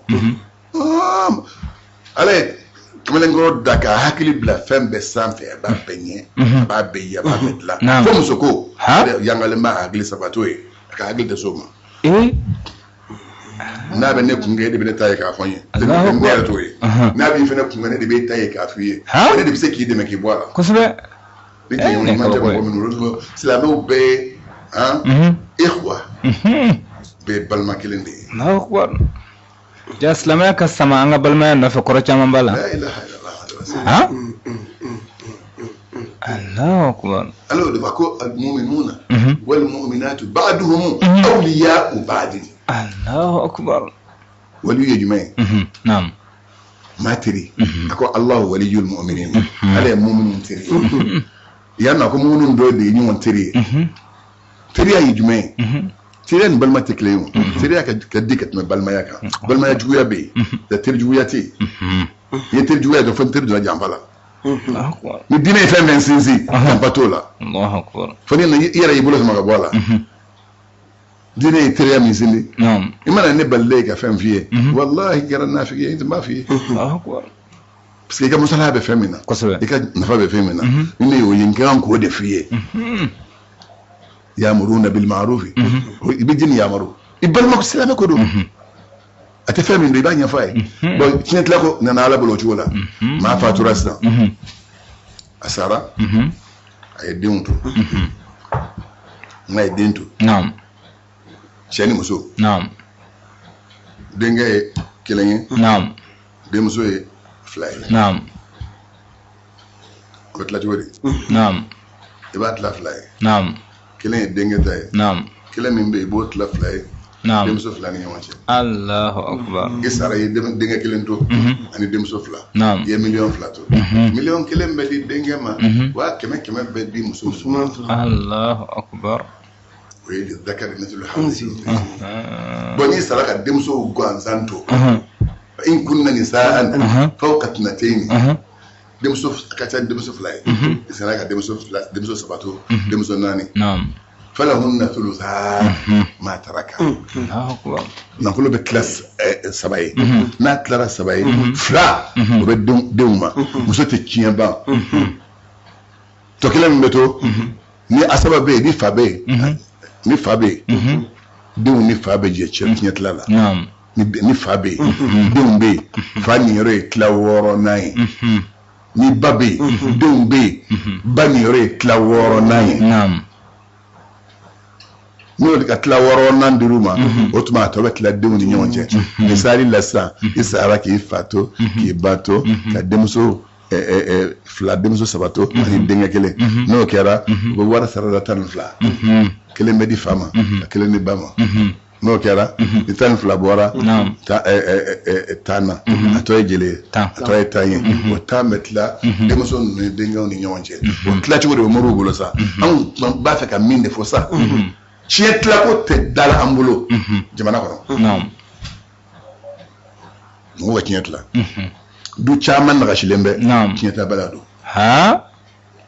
Ala ye kamalenkɔrɔ da k'a hakili bila fɛn bɛɛ sanfɛ, a b'a bɛɛ ɲɛ, a b'a bɛɛ ye, a b'a bɛɛ dilan. Fo muso ko yangalen b'a hakili sabato ye, a ka hakili tɛ s'o ma. N'a bɛ ne kun kɛ, e de bɛ ne ta ye k'a fɔ n ye. Ne yɛrɛ t'o ye. N'a b'i fana kun kɛ, ne de b'e ta ye k'a f'i ye. Ne de bɛ se k'i dɛmɛ k'i bɔ a la. Ni jɛɲɔgɔn ɲuman tɛ mɔgɔ minnu bolo, silamɛw bɛɛ ye han ikhwa, bɛɛ ye balima kelen de ye. Allahu akbar. Ja silamɛya ka sama an ka balimaya nɔfɛ, kɔrɔ caman b'a la. La ilaha illallah. Han, Allahu akbar. Ala y'o de fɔ ko almu'minuna walmu'minatu ba'duhum awliya'u ba'd. Allahu akbar. Waliyu ye jumɛn ye? Maa teri. A ko Allahu waliyul mu'minin, Ala ye mu'minun teri ye. Yan nɔ, a ko mu'minun dɔw de ye ɲɔgɔn teri ye. Teriya ye jumɛn ye? Teriya ni balima tɛ kelen ye. O teriya ka di ka tɛmɛ balimaya kan. Balimaya juguya bɛ yen nka teri juguya tɛ yen. I ye teri juguya dɔn fo ni teri donna janfa la. Ni diinɛ ye fɛn fɛn sinsin, janfa t'o la. Allahu akbar. Fo ni i yɛrɛ y'i bolo sama ka bɔ a la. Diinɛ ye teriya min sinsin, i mana ne balilen ka fɛn f'i ye, walahi i kɛra nafigi ye, n tun b'a f'i ye. Parce que i ka masalaya bɛ fɛn min na, i ka nafa bɛ fɛn min na, ni ne y'o ye, n ka kan k'o de f'i ye. Yamuruna bil ma'rufi, i bɛ jini yamaru, i balima silamɛ ko don, a tɛ fɛn min don, i b'a ɲɛfɔ a ye. Bon, tiɲɛ tila ko nana Ala bolo o cogo la. Maa fatura sisan, a sara, a ye denw to. N'a ye den to, cɛ ni muso, denkɛ ye kelen ye, denmuso ye fila ye. O bɛ tila cogo di? I b'a tila fila ye. Kelen ye denkɛ ta ye, kelen min bɛ yen, i b'o tila fila ye, denmuso fila ni ɲɔgɔn cɛ. Allahu akbar. I sara, i ye denkɛ kelen to ani denmuso fila. I ye 2 miliyɔn to. 1 miliyɔn bɛ di denkɛ ma, 100,000 100 bɛ di muso ma. Allahu akbar. O ye zakari mislu hazi. Bon, n'i sara ka denmuso gansan to, in kunna nisaan fawqa ithnatayn, denmuso ka ca ni denmuso fila ye, i sara ka denmuso fila, denmuso saba to, denmuso naani, falahunna thulutha ma taraka. Allahu akbar. Nafolo bɛ tila saba ye. N'a tilara saba ye, fila o bɛ denw ma, muso tɛ tiɲɛ ban. Tɔ kelen min bɛ to, ni asaba bɛ yen, ni fa bɛ yen, ni fa bɛ yen, denw ni fa bɛ jɛ cɛ tiɲɛ tila la. Ni fa bɛ yen, denw bɛ yen, fa niyɔrɔ ye tila wɔɔrɔnan ye. Ni ba bɛ yen, denw bɛ yen, ba niyɔrɔ ye tila wɔɔrɔnan ye. N'o ka tila wɔɔrɔnan dir'u ma, o tuma a tɔ bɛ tila denw ni ɲɔgɔn cɛ. Misali la sisan, i sara k'i fa to, k'i ba to, ka denmuso fila, denmuso saba to ani denkɛ kelen. N'o kɛra, u bɛ wari sara la 12, kelen bɛ di fa ma, ka kelen di ba ma. N'o kɛra, ni 12 bɔra 10 na, a tɔ ye jeli ye? 10. A tɔ ye 10 ye. O 10 bɛ tila denmuso ninnu ni denkɛw ni ɲɔgɔn cɛ. O tilacogo de bɛ moriw bolo sa. Anw b'a fɛ ka min de fɔ sa, tiɲɛ tilako tɛ da la an bolo jamana kɔnɔ. Mɔgɔ ka tiɲɛ tila. Du caman nagasilen bɛ tiɲɛtilabaliya don.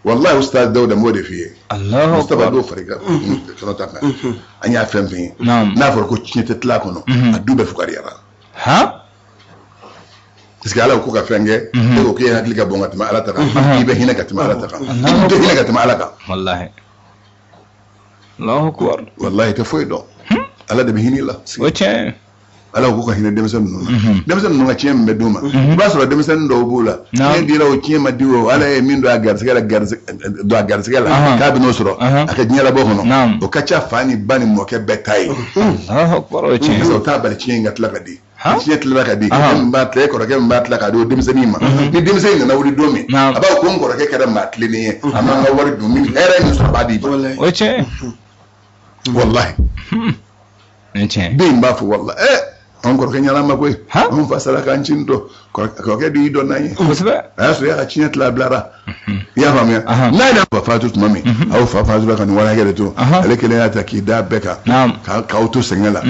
Wallahi ustaz Dawuda n b'o de f'i ye. Mustapha dɔw fara i kan kɔnɔ ta kan. An y'a fɛn fɛn ye. N'a fɔra ko tiɲɛ tɛ tila kɔnɔ, a du bɛɛ fugariyara. Parce que Ala ko ka fɛn kɛ, e ko k'e hakili ka bon ka tɛmɛ Ala ta kan, k'i bɛ hinɛ ka tɛmɛ Ala ta kan, i tɛ hinɛ ka tɛmɛ Ala kan. Wallahi. Allahu akbar. Wallahi i tɛ foyi dɔn. Ala de bɛ hinɛ i la. O tiɲɛ. Ala ko ka hinɛ denmisɛn ninnu na. Denmisɛn ninnu ka tiɲɛ min bɛ d'u ma, i b'a sɔrɔ denmisɛnnin dɔw b'u la, tiɲɛ dira o, tiɲɛ ma di o, Ala ye min don a garisɛgɛ la, don a garisɛgɛ la, k'a bɛ n'o sɔrɔ a ka diɲɛlabɔ kɔnɔ, o ka ca fa ni ba ni mɔkɛ bɛɛ ta ye. Allahu akbar, o tiɲɛ. Parce que o t'a bali tiɲɛ in ka tila ka di. Tiɲɛ tilala ka di, e min b'a tila, e kɔrɔkɛ min b'a tila k'a di o denmisɛnnin ma, ni denmisɛnnin nana wuli don min, a b'a fɔ ko n kɔrɔkɛ kɛra maa tilennen ye, a m'an ka wari dun, min hɛrɛ min sɔrɔ a b'a di i ma. O tiɲɛ. Wallahi. Den b'a fɔ wallahi an kɔrɔkɛ ɲɛna ma koyi, anw fa sara k'an ci dɔn, kɔrɔkɛ de y'i dɔn n'an ye. Kosɛbɛ. A y'a sɔrɔ i y'a ka tiɲɛ tila a bilara. I y'a faamuya? N'a yɛrɛ fa fatu tuma min, aw fa fatura ka nin wari hakɛ de to, ale kelen y'a ta k'i da bɛɛ kan, k'aw to sɛgɛn la,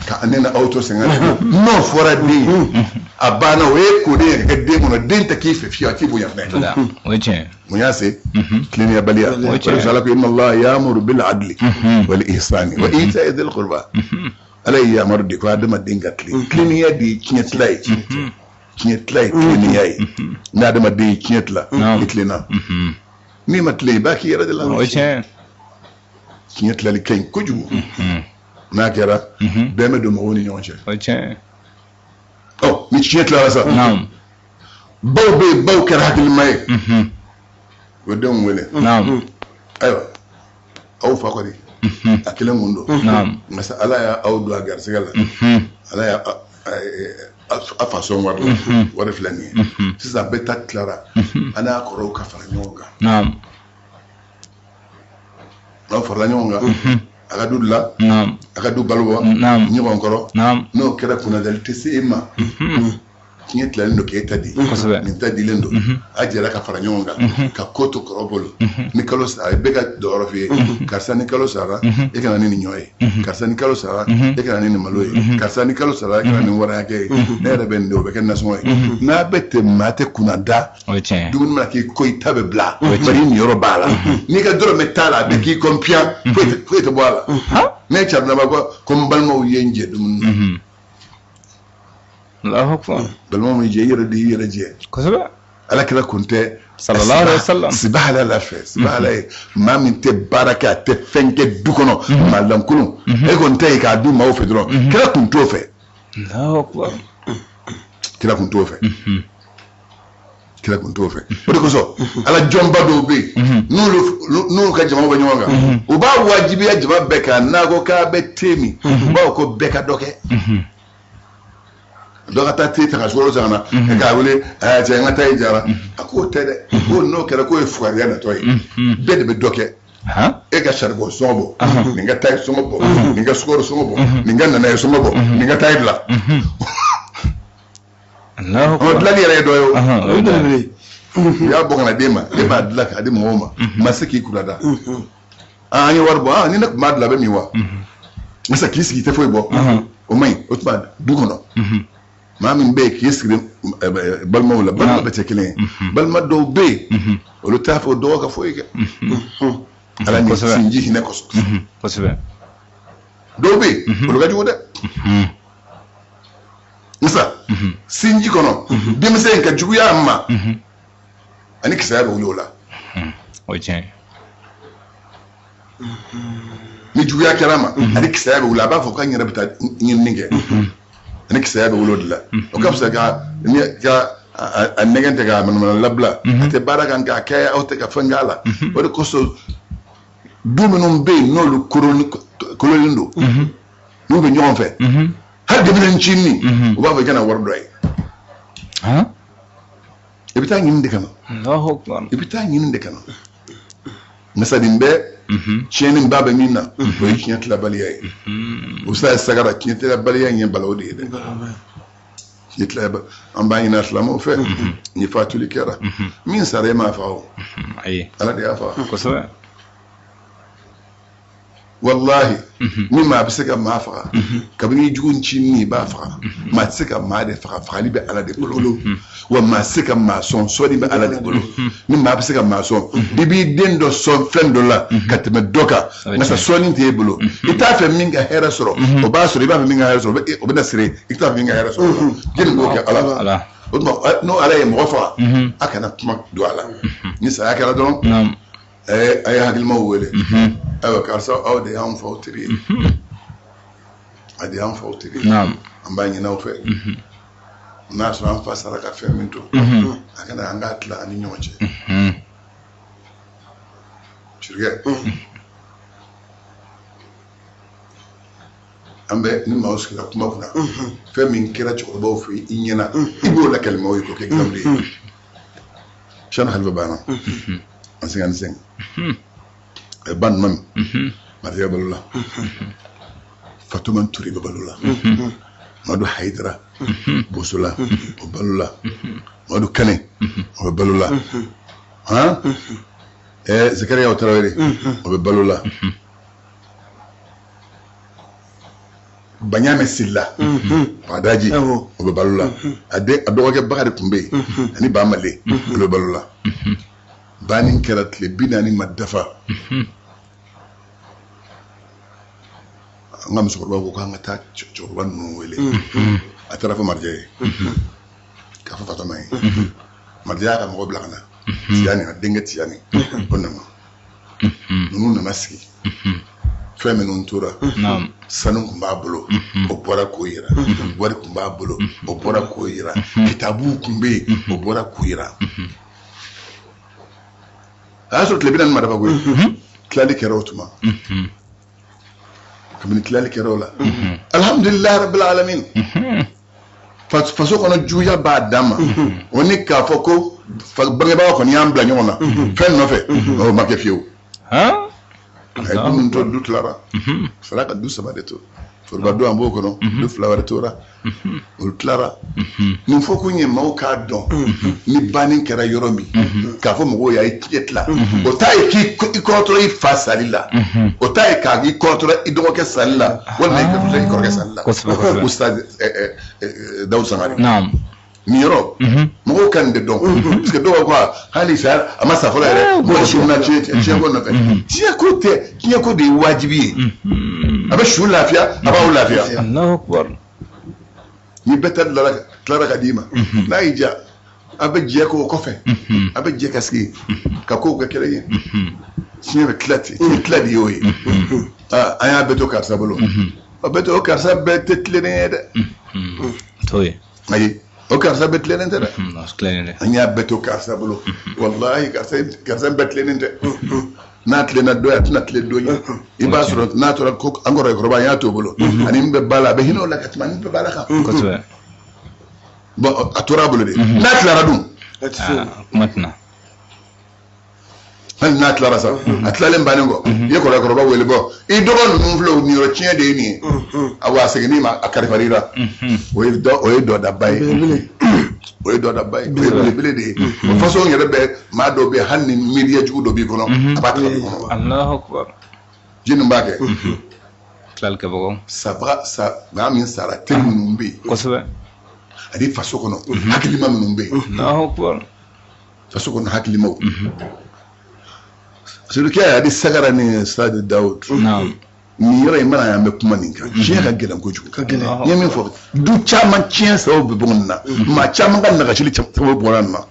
ka ne na aw to sɛgɛn la. N'o fɔra den ye, a banna, o ye koden ye ka kɛ den kɔnɔ, den tɛ k'i fɛ fiyewu, a t'i bonya fɛnɛ. O ye tiɲɛ. Mun y'a se? Tilenniyabaliya. O de Ala ko inna Allah ya'muru bil adli wal ihsani wa ita'i dhil qurba. Ala ye yamaru de ko adamaden ka tilen. Tilennenya de ye tiɲɛ tila ye. Tiɲɛ tila ye tilennenya ye. Ni adamaden ye tiɲɛ tila, i tilenna. N'i ma tilen, i b'a k'i yɛrɛ de la. O ye tiɲɛ. Tiɲɛ tilali ka ɲi kojugu. N'a kɛra, bɛn bɛ don mɔgɔw ni ɲɔgɔn cɛ. O ye tiɲɛ. Ɔ, ni tiɲɛ tilara sa, baw bɛ yen, baw kɛra hakilima ye. U bɛ denw wele. Ayiwa, aw fa kɔni, a kelen kun don. Nka sa Ala y'aw don a garisɛgɛ la. Ala y'a a fa sɔn wari la. Wari filɛ nin ye. Sisan bɛɛ ta tilara. An n'a kɔrɔw ka fara ɲɔgɔn kan. N'aw farala ɲɔgɔn kan, a ka du dilan, a ka du balo bɔ ɲɔgɔn kɔrɔ. N'o kɛra, kunnadali tɛ se e ma. Tiɲɛ tilalen don k'e ta di, nin ta dilen don, a jɛra ka fara ɲɔgɔn kan ka ko to kɔrɔ bolo. Ni kalo sara, bɛɛ ka dɔyɔrɔ f'i ye. Karisa, ni kalo sara, e ka na ni nin ɲɔ ye. Karisa, ni kalo sara, e ka na ni nin malo ye. Karisa, ni kalo sara, e ka na nin wari hakɛ ye. Ne yɛrɛ bɛ nin de, o bɛ kɛ nasɔngɔ ye. N'a bɛ ten, maa tɛ kunna da. Dumuni mana k'i ko, i ta bɛ bila, bari i niyɔrɔ b'a la. N'i ka dɔrɔmɛ t'a la, a bɛ k'i kɔn piyan, foyi tɛ bɔ a la. Ne carinaba ko n balimaw ye n jɛ dumuni na. Allahu akbar. Balimaw y'i jɛ, i yɛrɛ de y'i yɛrɛ jɛ. Kosɛbɛ. Ala kira kun tɛ. Sallallahu alaihi wasallam. Sibahala la fɛ. Sibahala ye maa min tɛ baara kɛ, a tɛ fɛn kɛ du kɔnɔ, maa lankolon. E kɔni tɛ yen k'a dun maaw fɛ dɔrɔn. Kira kun t'o fɛ. Allahu akbar. Kira kun t'o fɛ. Kira kun t'o fɛ. O de kosɔn, ala jɔnba dɔw bɛ yen, n'olu ka jama bɛ ɲɔgɔn kan, u b'a wajibiya jama bɛɛ kan, n'a ko k'a bɛ te min, u b'a fɔ ko bɛɛ ka dɔ kɛ. Dɔ ka taa te ta ka sukaro san ka na, k'a wele, cɛ, n ka taa i jara. A k'o tɛ dɛ, ko n'o kɛra, k'o ye fugariya natɔ ye. Bɛɛ de bɛ dɔ kɛ. E ka saribɔn sɔngɔ bɔ, nin ka tayi sɔngɔ bɔ, nin ka sukaro sɔngɔ bɔ, nin ka nanaye sɔngɔ bɔ, nin ka tayi dilan. Ɔ, dilanni yɛrɛ ye dɔ ye o. U y'a bɔ ka na d'e ma, e b'a dilan k'a di mɔgɔw ma, ma se k'i kunna da. An ye wari bɔ, ni ne tun b'a dilan, a bɛ min wa? Masa k'i sigi, i tɛ foyi bɔ, o man ɲi. O tuma du kɔnɔ, maa min bɛ yen k'i sigi balimaw la, balima bɛɛ tɛ kelen ye. Balima dɔw bɛ yen, olu t'a fɔ dɔgɔ ka foyi kɛ, Ala ni sinji hinɛ kosɔn. Kosɛbɛ. Dɔw bɛ yen, olu ka jugu dɛ. Musa, sinji kɔnɔ, denmisɛn in ka juguya a ma, ani kisaya bɛ wuli o la. O ye tiɲɛ. Ni juguya kɛra a ma, ani kisaya bɛ wuli, a b'a fɔ k'a yɛrɛ bɛ taa ɲinini kɛ, ani kisaya bɛ wuli o de la. O ka fisa ka a nɛgɛn tɛ k'a manamana labila, a tɛ baara kan k'a kɛ, aw tɛ ka fɛn k'a la. O de kosɔn, du minnu bɛ yen, n'olu kololen don, n'u bɛ ɲɔgɔn fɛ, hali denmisɛnnin ncinin, u b'a fɔ i kana wari dɔ ye. I bɛ taa ɲini de ka na. I bɛ taa ɲini de ka na. Misali bɛ tiɲɛni ba bɛ min na, o ye tiɲɛ tilabaliya ye. O sa sagara, tiɲɛ tilabaliya in ye balawu de ye dɛ. Tiɲɛ tilabaliya, an b'a ɲini silamɛw fɛ, ni fatuli kɛra, min sara, e m'a fa o. Ayi. Ala de y'a fa. Kosɛbɛ. Walahi, ni maa bɛ se ka maa faga, kabini i jugu ncinin i b'a faga. Maa tɛ se ka maa de faga, fagali bɛ Ala de bolo. Wa maa tɛ se ka maa sɔn, sɔnni bɛ Ala de bolo. Ni maa bɛ se ka maa sɔn, i b'i den dɔ sɔn fɛn dɔ la ka tɛmɛ dɔ kan, nka sa sɔnni t'e bolo. I t'a fɛ min ka hɛrɛ sɔrɔ, o b'a sɔrɔ. I b'a fɛ min ka hɛrɛ sɔrɔ, o bɛna siri. I t'a fɛ min ka hɛrɛ sɔrɔ, jɛni b'o kɛ Ala. O tuma, n'o Ala ye mɔgɔ faga, a kana kuma don a la. Ni saya kɛra dɔrɔn, a ye hakilimaw wele. Ayiwa, karisa, aw de y'an faw teri ye, a de y'an faw teri ye. An b'a ɲini aw fɛ, n'a sɔrɔ an fa sara ka fɛn min to, a kana an k'a tila an ni ɲɔgɔn cɛ. Sirikɛ, an bɛ ni maaw sigira kuma kunna, fɛn min kɛra cɛkɔrɔbaw fɛ i ɲɛna, i b'o lakali maaw ye k'o kɛ exemple ye. Sani Halifa banna en 55, a ye ba numa min, Marijɛ balo la, Fatuma Ture bɛ balo la, Madu Hayidara Bosola o balo la, Madu Kane o bɛ balo la, han Zakariya Tarawele o bɛ balo la, Baɲamɛ Sila Bagadaji o bɛ balo la, a den a dɔgɔkɛ Bakari tun bɛ yen, ani Bamale, olu bɛ balo la. Banni kɛra, tile 40 ma dafa, an ka musokɔrɔba ko k'an ka taa cɛkɔrɔba ninnu wele. A taara fɔ Marijɛ ye, k'a fɔ Fatɔma ye. Marijɛ y'a ka mɔgɔ bila ka na Tiyani, a denkɛ Tiyani, o nana. Ninnu nana sigi. Fɛn minnu tora, sanu tun b'a bolo, o bɔra k'o yira. Wari tun b'a bolo, o bɔra k'o yira. Kitabuw tun bɛ yen, o bɔra k'o yira. A y'a sɔrɔ tile 40 ma dafa koyi. Tilali kɛra o tuma. Kabini tilali kɛra o la, alhamdulilayi rabbil alamin, faso kɔnɔ juguya b'a dan ma. O ni k'a fɔ ko bangebagaw kɔni y'an bila ɲɔgɔn na fɛn nɔfɛ, o ma kɛ fiyewu. A ye du min to, du tilara sara ka du saba de to. Foroba du, an b'o kɔnɔ. Du fila wɛrɛ tora, olu tilara. Nin fɔ kun ye maaw k'a dɔn, ni banni kɛra yɔrɔ min, k'a fɔ mɔgɔw ye a ye tiɲɛ tila. O t'a ye k'i kɔrɔtɔrɔ i fa sali la, o t'a ye k'a i kɔrɔtɔrɔ i dɔgɔkɛ sali la, walima i kɔrɔtɔrɔ i kɔrɔkɛ sali la. Ustaz Dawudu Sangare, nin yɔrɔ, mɔgɔw ka nin de dɔn, parce que dɔw b'a fɔ hali sa a ma sa fɔlɔ yɛrɛ, mɔgɔ si na tiɲɛ ko nɔfɛ. Tiɲɛ ko tɛ, tiɲɛ ko de ye wajibi ye. A bɛ su lafiya, a b'aw lafiya. Ni bɛɛ ta tilara ka d'i ma, n'a y'i diya, a bɛ jɛ k'o kɔfɛ, a bɛ jɛ ka sigi ka kow kɛ kelen ye. Tiɲɛ bɛ tila ten, tiɲɛ tila de y'o ye. An y'a bɛɛ to karisa bolo, a bɛɛ to o karisa bɛɛ tɛ tilennen ye dɛ. Ayi, o karisa bɛɛ tilennen tɛ dɛ. An y'a bɛɛ to karisa bolo, walahi, karisa bɛɛ tilennen tɛ. N'a tilenna dɔ ye, a tɛna tilen dɔ ye. I b'a sɔrɔ n'a tora ko an kɔrɔkɛkɔrɔba, an y'a t'o bolo, ani min bɛ ba la, a bɛ hinɛ o la ka tɛmɛ ani min bɛ ba la kan. Bon, a tora a bolo de. N'a tilara dun? Kuma tɛna. Hali n'a tilara sa, a tilalen bannen kɔ, i ye kɔrɔkɛkɔrɔba wele: bɔ, i dɔgɔ ninnu filɛ, o niyɔrɔ tiɲɛ de ye nin ye. Awa, a seginn'i ma, a kalifar'i la. O ye dɔ, o ye dɔdaba ye, o ye dɔdaba ye, o ye belebele de ye. O façon yɛrɛ bɛ maa dɔw bɛ yen, hali ni miiriya jugu dɔ b'i kɔnɔ, a b'a ta ka b'i kɔnɔ. Jɛni b'a kɛ. Tilali kɛbagaw. Sabaga sa, maa min sara, teri minnu bɛ yen. Ani faso kɔnɔ hakilima minnu bɛ yen. Faso kɔnɔ hakilimaw. Surtout a di sagara ni Stade Daoud. Nin yɔrɔ in mana, yan bɛ kuma nin kan. Tiɲɛ ka gɛlɛn kojugu. N ye min fɔ, du caman tiɲɛ sababu bɛ bɔ nin na. Maa caman ka nagasili sababu bɔra nin na.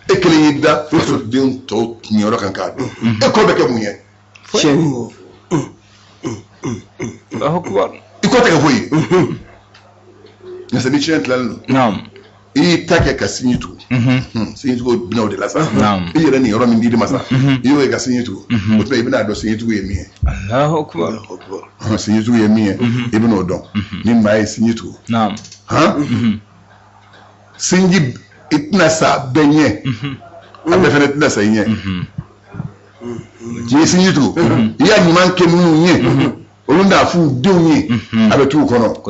E kelen y'i da fasoden tɔw tiɲɛyɔrɔ kan k'a dɔn. E kɔ bɛ kɛ mun ye? I kɔ tɛ kɛ foyi ye. Nka ni tiɲɛ tilalen don, i y'i ta kɛ ka sinji tugu, sinji tugu bɛna o de la sa. I yɛrɛ nin yɔrɔ min dir'i ma sa, i y'o ye ka sinji tugu, o tuma i bɛna dɔn sinji tugu ye min ye. Sinji tugu ye min ye, i bɛna o dɔn. Ni maa ye sinji tugu, han sinji, i tɛna sa bɛɛ ɲɛ, a bɛɛ fana tɛna sa i ɲɛ. N'i ye sinji tugu, i y'a ɲuman kɛ minnu ye, olu n'a f'u denw ye, a bɛ t'u kɔnɔ.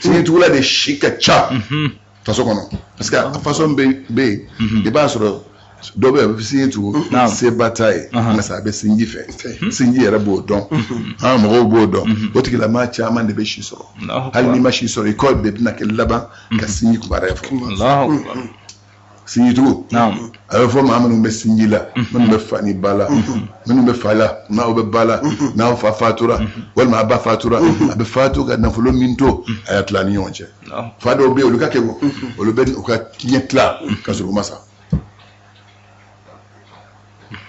Sinji tugula de si ka ca faso kɔnɔ, parce que a façon bɛ yen, i b'a sɔrɔ Dɔ bɛ yen, a bɛ sinji tugu, seba t'a ye, nka a bɛ sinji fɛ, sinji yɛrɛ b'o dɔn, an mɔgɔw b'o dɔn. O tigilamaa caman de bɛ si sɔrɔ. Hali n'i ma si sɔrɔ, i kɔ de bɛna kɛ laban ka sinji kibaruya fɔ. Sinji tugu, a bɛ fɔ maa minnu bɛ sinji la, minnu bɛ fa ni ba la, minnu bɛ fa la, n'aw bɛ ba la, n'aw fa fatura walima a ba fatura, a bɛ fatu ka nafolo min to, a y'a tila ni ɲɔgɔn cɛ. Fa dɔw bɛ yen, olu ka kɛ, olu bɛ u ka tiɲɛ tila ka sɔrɔ u ma sa.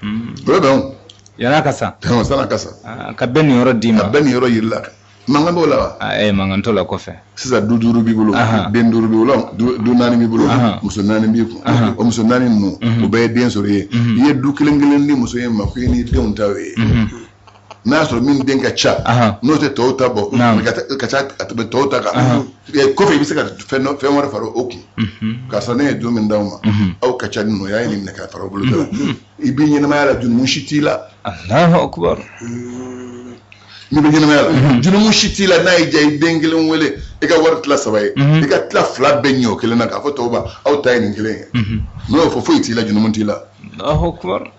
O bɛ bɛn o. Yan'a ka sa. San'a ka sa. Ka bɛɛ niyɔrɔ d'i ma. Ka bɛɛ niyɔrɔ yir'i la. Mankan b'o la wa? Mankan t'o la kɔfɛ. Sisan du duuru b'i bolo, den duuru b'i bolo, du naani b'i bolo, muso naani b'i kun. O muso naani ninnu, o bɛɛ ye den sɔrɔ i ye. I ye du kelen kelen di muso in ma ko i n'i denw ta ye. N'a y'a sɔrɔ min den ka ca, n'o tɛ tɔw ta bɔ, ka ca ka tɛmɛ tɔw ta kan, kɔfɛ i bɛ se ka fɛn wɛrɛ fara o kun. Karisa, ne ye du min d'aw ma, aw ka ca ni ninnu ye, a ye nin minɛ k'a fara o bolo da la. I b'i ɲɛnamaya la, jurumu si t'i la. Allahu akbar. N'i bɛ ɲɛnamaya la, jurumu si t'i la. N'a y'i diya, i den kelen wele, i ka wari tila saba ye, i ka tila fila bɛɛ ɲɛ o kelen na, k'a fɔ tɔw ma aw ta ye nin kelen ye. N'o y'o fɔ, foyi t'i la, jurumu t'i la. Allahu akbar.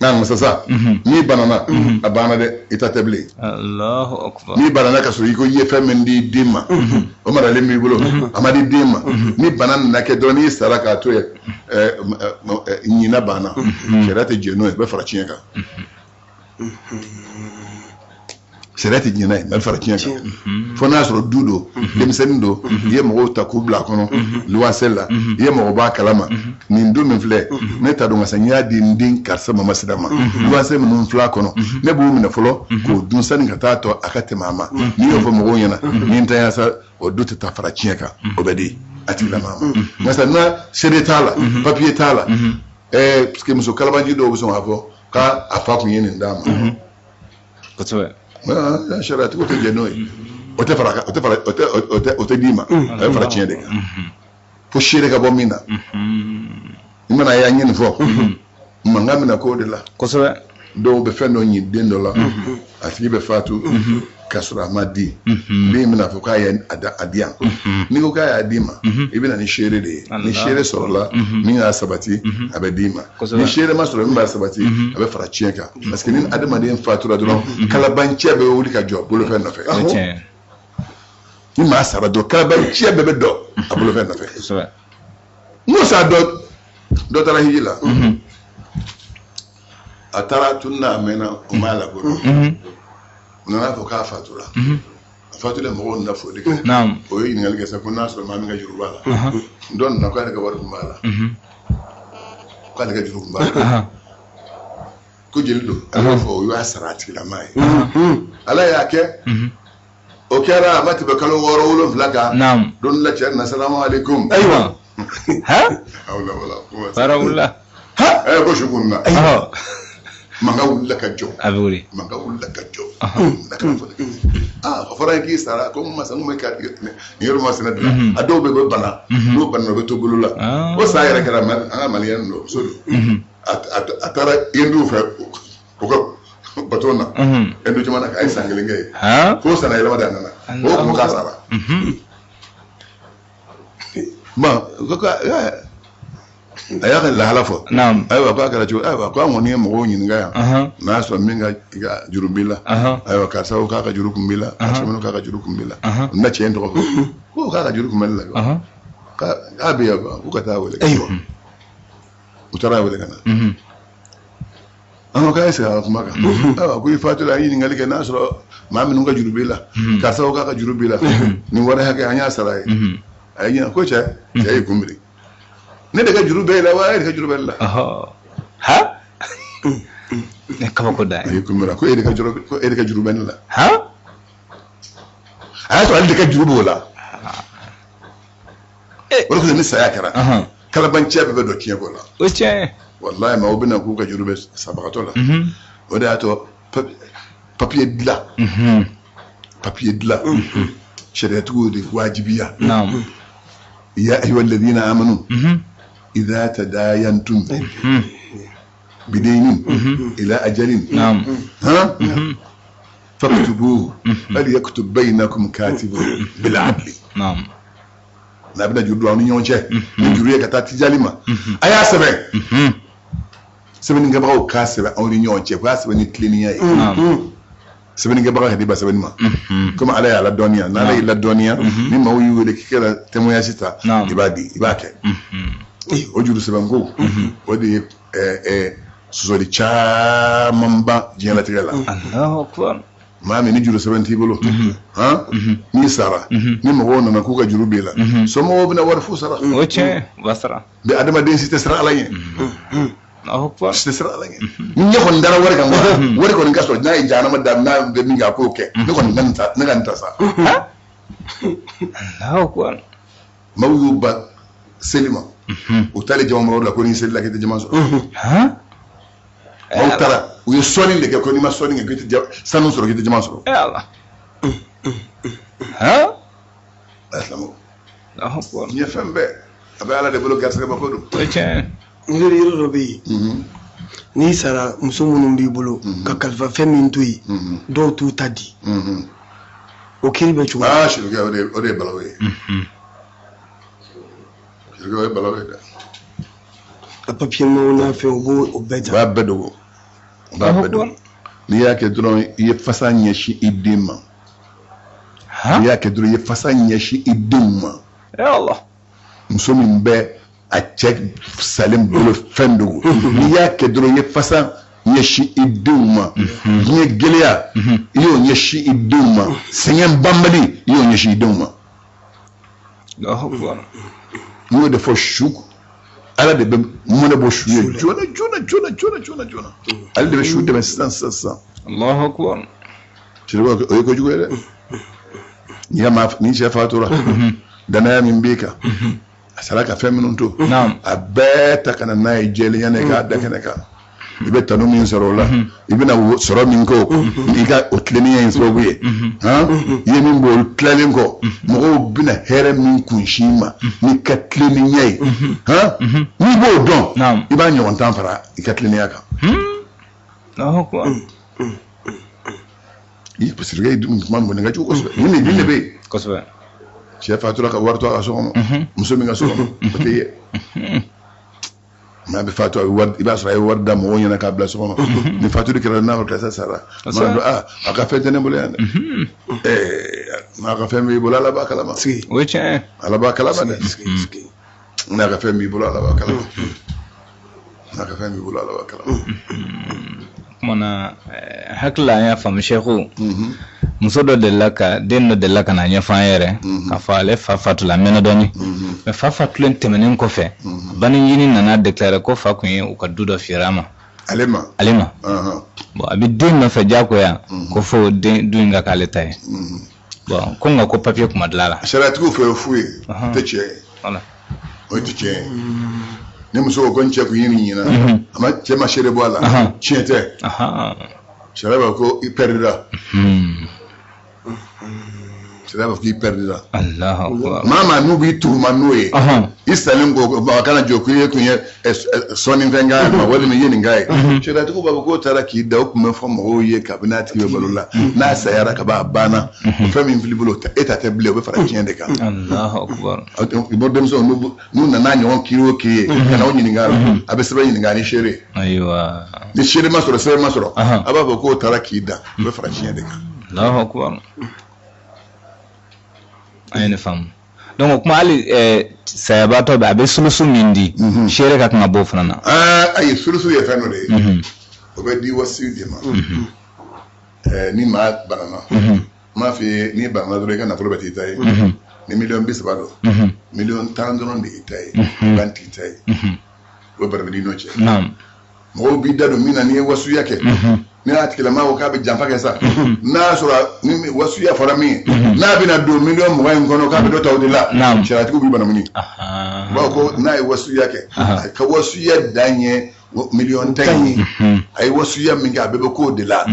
Nka sisan, n'i banana, a banna dɛ, i ta tɛ bilen. Allahu akbar. N'i banana ka sɔrɔ i ko i ye fɛn min di den ma, o maralen b'i bolo, a ma di den ma, ni bana nana kɛ dɔrɔn, n'i sara k'a to yen, ɲina banna, sariya tɛ jɛn n'o ye, a bɛ fara tiɲɛ kan. Sariya tɛ jɛn n'a ye, a bɛ fara tiɲɛ kan. Fo n'a y'a sɔrɔ du don, denmisɛnnin don, i ye mɔgɔw ta k'u bila a kɔnɔ luwanse la, i ye mɔgɔ b'a kalama, nin du min filɛ, ne ta don, ka n y'a di n den karisa masina ma, luwanse minnu filɛ a kɔnɔ, ne b'u minɛ fɔlɔ k'o dun sani ka taa tɔ a ka tɛmɛ a ma. N'i y'o fɔ mɔgɔw ɲɛna, ni n tanya sa, o du tɛ taa fara tiɲɛ kan, o bɛ di a tigilamaa ma. Nka sisan, n'a seere t'a la, papiye t'a la, parce que muso kalabanci dɔw bɛ sɔn k'a fɔ k'a fa tun ye nin d'a ma. Kosɛbɛ. Sariyatigiw tɛ jɛn n'o ye. O tɛ fara, o tɛ fara, o tɛ o tɛ o tɛ d'i ma, a bɛ fara tiɲɛ de kan, fo seere ka bɔ min na. I mana ye an ye nin fɔ, mankan bɛna k'o de la. Kosɛbɛ. Dɔw bɛ fɛn dɔ ɲi den dɔ la, a tigi bɛ fatu k'a sɔrɔ a ma di den. Bɛna fɔ k'a ye a di yan. N'i ko k'a y'a d'i ma, i bɛ na ni seere de ye. Ni seere sɔrɔla min y'a sabati, a bɛ d'i ma. Ni seere ma sɔrɔ min b'a sabati, a bɛ fara tiɲɛ kan, parce que ni adamaden fatura dɔrɔn, kalabanciya bɛ wuli ka jɔ bolofɛn nɔfɛ. Ni maa sara dɔrɔn, kalabanciya bɛɛ bɛ dɔn a bolofɛn nɔfɛ. N'o sa, dɔ taara hiji la, a taara tununa, a mɛnna, o m'a labɔ. U nana fɔ k'a fatura. A fatulen, mɔgɔw nana foli kɛ. O ye ɲininkali kɛ sa ko n'a sɔrɔ maa min ka juru b'a la. Dɔ nana k'ale ka wari tun b'a la, k'ale ka juru tun b'a la, ko jeli don. A y'o fɔ, o y'a sara a tigilamaa ye. Ala y'a kɛ, o kɛra, a ma tɛmɛ kalo 6 7 kan, don la cɛ na, salamu aleykum. Ayiwa, baara wulila. Ko su kunna, mankan wulila ka jɔ. A bɛ wuli. Mankan wulila ka jɔ. Na kana fɔ, aa, o fɔra k'i sara ko masa n bɛ ka nin yɔrɔ masina dilan. A dɔw bɛ bana, n'o bana, o bɛ to bolo la. O sa yɛrɛ kɛra an ka maliyɛn don, muso don. A taara Hindu fɛ, o ka bato na, Hindu jamana kan, a ye san kelen kɛ yen. Fo san yɛlɛma de a nana, o kun k'a sara. Bon, ko a y'a ka lahala fɔ. Ayiwa, k'a kɛra cogo, ayiwa, ko an kɔni ye mɔgɔw ɲininka yan, n'a y'a sɔrɔ min ka juru b'i la. Ayiwa, karisa ko k'a ka juru kun b'i la, karisa ko k'a ka juru kun b'i la. N na cɛ in tɔgɔ fɔ, ko k'a ka juru kun bɛ ne la, k'a bɛ yan, k'u ka taa wele. U taara wele ka na. An ko k'a ye segin a ka kuma kan. Ayiwa, ko i fatula, an ye ɲininkali kɛ n'a sɔrɔ maa minnu ka juru b'i la, karisa ko k'a ka juru b'i la, nin wari hakɛ, an y'a sara a ye. A ye ɲina ko cɛ y'i kun biri, ne de ka juru bɛ e la wa, e de ka juru bɛ ne la? Ha, ne kabako da ye. A y'i kun biri ko e de ka juru, ko e de ka juru bɛ ne la. A y'a sɔrɔ ale de ka juru b'o la. O de kosɔn, ni saya kɛra, kalabanciya bɛɛ bɛ don tiɲɛ ko la. O tiɲɛ. Walayi, maaw bɛna k'u ka juru bɛ sabagatɔ la. O de y'a to papiye dilan, papiye dilan, sariyatigiw de wajibiya. Ya ayyuha alladhina amanu idha tadayantum bidaynin ila ajalin ha faktubuhu falyaktub baynakum katibun bil adli. N'a bɛna juru don aw ni ɲɔgɔn cɛ, ni juru ye ka taa tijali ma, a y'a sɛbɛn. Sɛbɛnnikɛbagaw k'a sɛbɛn aw ni ɲɔgɔn cɛ, k'a sɛbɛn ni tilennenya ye. Sɛbɛnnikɛbaga ka di ba sɛbɛnni ma, komi Ala y'a ladɔnniya. N'Ala y'i ladɔnniya, ni maaw y'i wele k'i ka témoignage ta, i b'a di, i b'a kɛ. O juru sɛbɛnko, o de ye sɔsɔli caman ban diɲɛlatigɛ la. Maa min ni juru sɛbɛn t'i bolo, han, n'i sara, ni mɔgɔw nana k'u ka juru b'i la, somɔgɔw bɛna wari fu sara. O tiɲɛ, u b'a sara. Mais adamaden si tɛ siran Ala ɲɛ. Si tɛ siran Ala ɲɛ. Ni ɲɛ kɔni dara wari kan, wari kɔni ka sɔrɔ, n'a ye jahanama da, n'a bɛ min kɛ, a k'o kɛ. Ne kɔni ka nin ta, ne ka nin ta sa. Maaw y'u ban seli ma. U taalen jama mɔgɔw la ko n'i selila k'i tɛ jama sɔrɔ. Maaw taara, u ye sɔnni de kɛ ko n'i ma sɔnni kɛ k'i tɛ sanu sɔrɔ, k'i tɛ jama sɔrɔ. Silamɛw, diɲɛ fɛn bɛɛ a bɛ Ala de bolo, garisɛgɛba ko don. N yɔrɔ dɔ bɛ yen, n'i sara, muso minnu b'i bolo ka kalifa fɛn min to yen, dɔw t'u ta di. O kiri bɛ cogo di? Aa, sirikɛ, o de ye balawu ye. Sirikɛ, o ye balawu ye dɛ. A papiye maw n'a fɛn, u b'o bɛɛ ta. U b'a bɛɛ dogo, u b'a bɛɛ dogo. N'i y'a kɛ dɔrɔn, i ye fasa ɲɛsin i den ma. N'i y'a kɛ dɔrɔn, i ye fasa ɲɛsin i denw ma. Muso min bɛ a cɛ salen bolo fɛn dogo, n'i y'a kɛ dɔrɔn, i ye fasa ɲɛsin i denw ma. Diɲɛ gɛlɛya, i y'o ɲɛsin i denw ma. Sɛgɛn banbali, i y'o ɲɛsin i denw ma. N y'o de fɔ, su Ala de bɛ mɔnɛ bɔ su ye joona joona joona joona joona joona. Ale de bɛ su dɛmɛ sisan sisan sisan. O ye kojugu ye dɛ. N'i ka maa, ni cɛ fatura, danaya min b'i kan, a sara ka fɛn minnu to, a bɛɛ ta ka na n'a ye jɛlenya na, i k'a da kɛnɛ kan. I bɛ tanu min sɔrɔ o la, i bɛna sɔrɔ min kɛ o i ka o tilennenya in sababu ye, han, i ye min bɔ olu tilalen kɔ, mɔgɔw bɛna hɛrɛ min kunsin i ma n'i ka tilennenya ye, han, n'i b'o dɔn, i b'a ɲɔgɔn tan fara i ka tilennenya kan. Parce que i dun kuma min ka jugu kosɛbɛ, nin de bɛ yen kosɛbɛ. Cɛ fatura ka wari to a ka so kɔnɔ, muso min ka so kɔnɔ, o tɛ ye. N'a bɛ fatu, a bɛ wari, i b'a sɔrɔ a ye wari da mɔgɔw ɲɛna k'a bila so kɔnɔ. Ni fatuli kɛra, n'a fɔ karisa sara, maa dɔn, aa, a ka fɛn tɛ ne bolo yan dɛ. Ɛɛ, n'a ka fɛn b'i bolo, Ala b'a kalama. O ye tiɲɛ ye. Ala b'a kalama dɛ. N'a ka fɛn b'i bolo, Ala b'a kalama. N'a ka fɛn b'i bolo, Ala b'a kalama. Kuma na, hakili la, an y'a faamu, sɛku. Muso dɔ delila ka den dɔ delila ka na ɲɛfɔ an yɛrɛ k'a fɔ ale fa fatula, a mɛnna dɔɔni, mais fa fatulen tɛmɛnen kɔfɛ, banijini nana déclarer ko fa kun ye u ka du dɔ feere a ma. Ale ma? Ale ma. Bon, a bɛ den nɔfɛ diyagoya ko fo den du in ka k'ale ta ye. Bon, ko nka ko papier kun ma dilan a la. Sariyatigiw fɛ, o fu ye, o tɛ tiɲɛ ye. O tɛ tiɲɛ ye. Ni muso ko ko n cɛ kun ye nin ɲinan, a ma, cɛ ma seere bɔ a la, tiɲɛ tɛ. Sariya b'a ko i pɛridira. Sariya b'a fɔ k'i pɛridira. Maa maa n'u b'i tuhuma n'o ye, i salen ko a kana jɔ k'i ye kun ye sɔnni fɛn k'a ma, walima i ye nin k'a ye. Sariyatigiw b'a fɔ k'o taara k'i da, o tun bɛ fɔ mɔgɔw ye kabini a tigi bɛ balo la. N'a sayara ka ban, a banna. O fɛn min filɛ i bolo, e ta tɛ bilen, o bɛ fara tiɲɛ de kan. I bɔ denmisɛnw n'u nana ɲɔgɔn kiri o kiri ye, ka n'aw ɲininka a la, a bɛ sɛbɛn ɲininka ni seere. Ni seere ma sɔrɔ, sɛbɛn ma sɔrɔ, a b'a fɔ k'o taara k'i da, o bɛ fara tiɲɛ de kan. An ye nin faamu. Donc o kuma, hali sayabaatɔ bɛ, a bɛ sulusu min di, seere ka kan ka bɔ o fana na. Ayi, sulusu ye fɛn dɔ de ye, o bɛ di wasiyu de ma. Ni maa banana, n m'a f'i ye, n'i banana dɔrɔn, i ka nafolo bɛɛ t'i ta ye. Ni miliyɔn 30 don, miliyɔn 10 dɔrɔn de y'i ta ye, 20 t'i ta ye. O bɛ bɛrɛ n'i n'o cɛ. Mɔgɔw b'i da don min na n'i ye wasuya kɛ, ni a tigilama ko k'a bɛ janfa kɛ sa, n'a y'a sɔrɔ ni wasuya fɔra min ye, n'a bɛna don miliyɔn 20 in kɔnɔ, k'a bɛ dɔ ta o de la, sariyatigiw b'i banamini. U b'a fɔ ko n'a ye wasuya kɛ, a ka wasuya dan ye miliyɔn 10 ye. A ye wasuya min kɛ, a bɛɛ bɛ k'o de la. A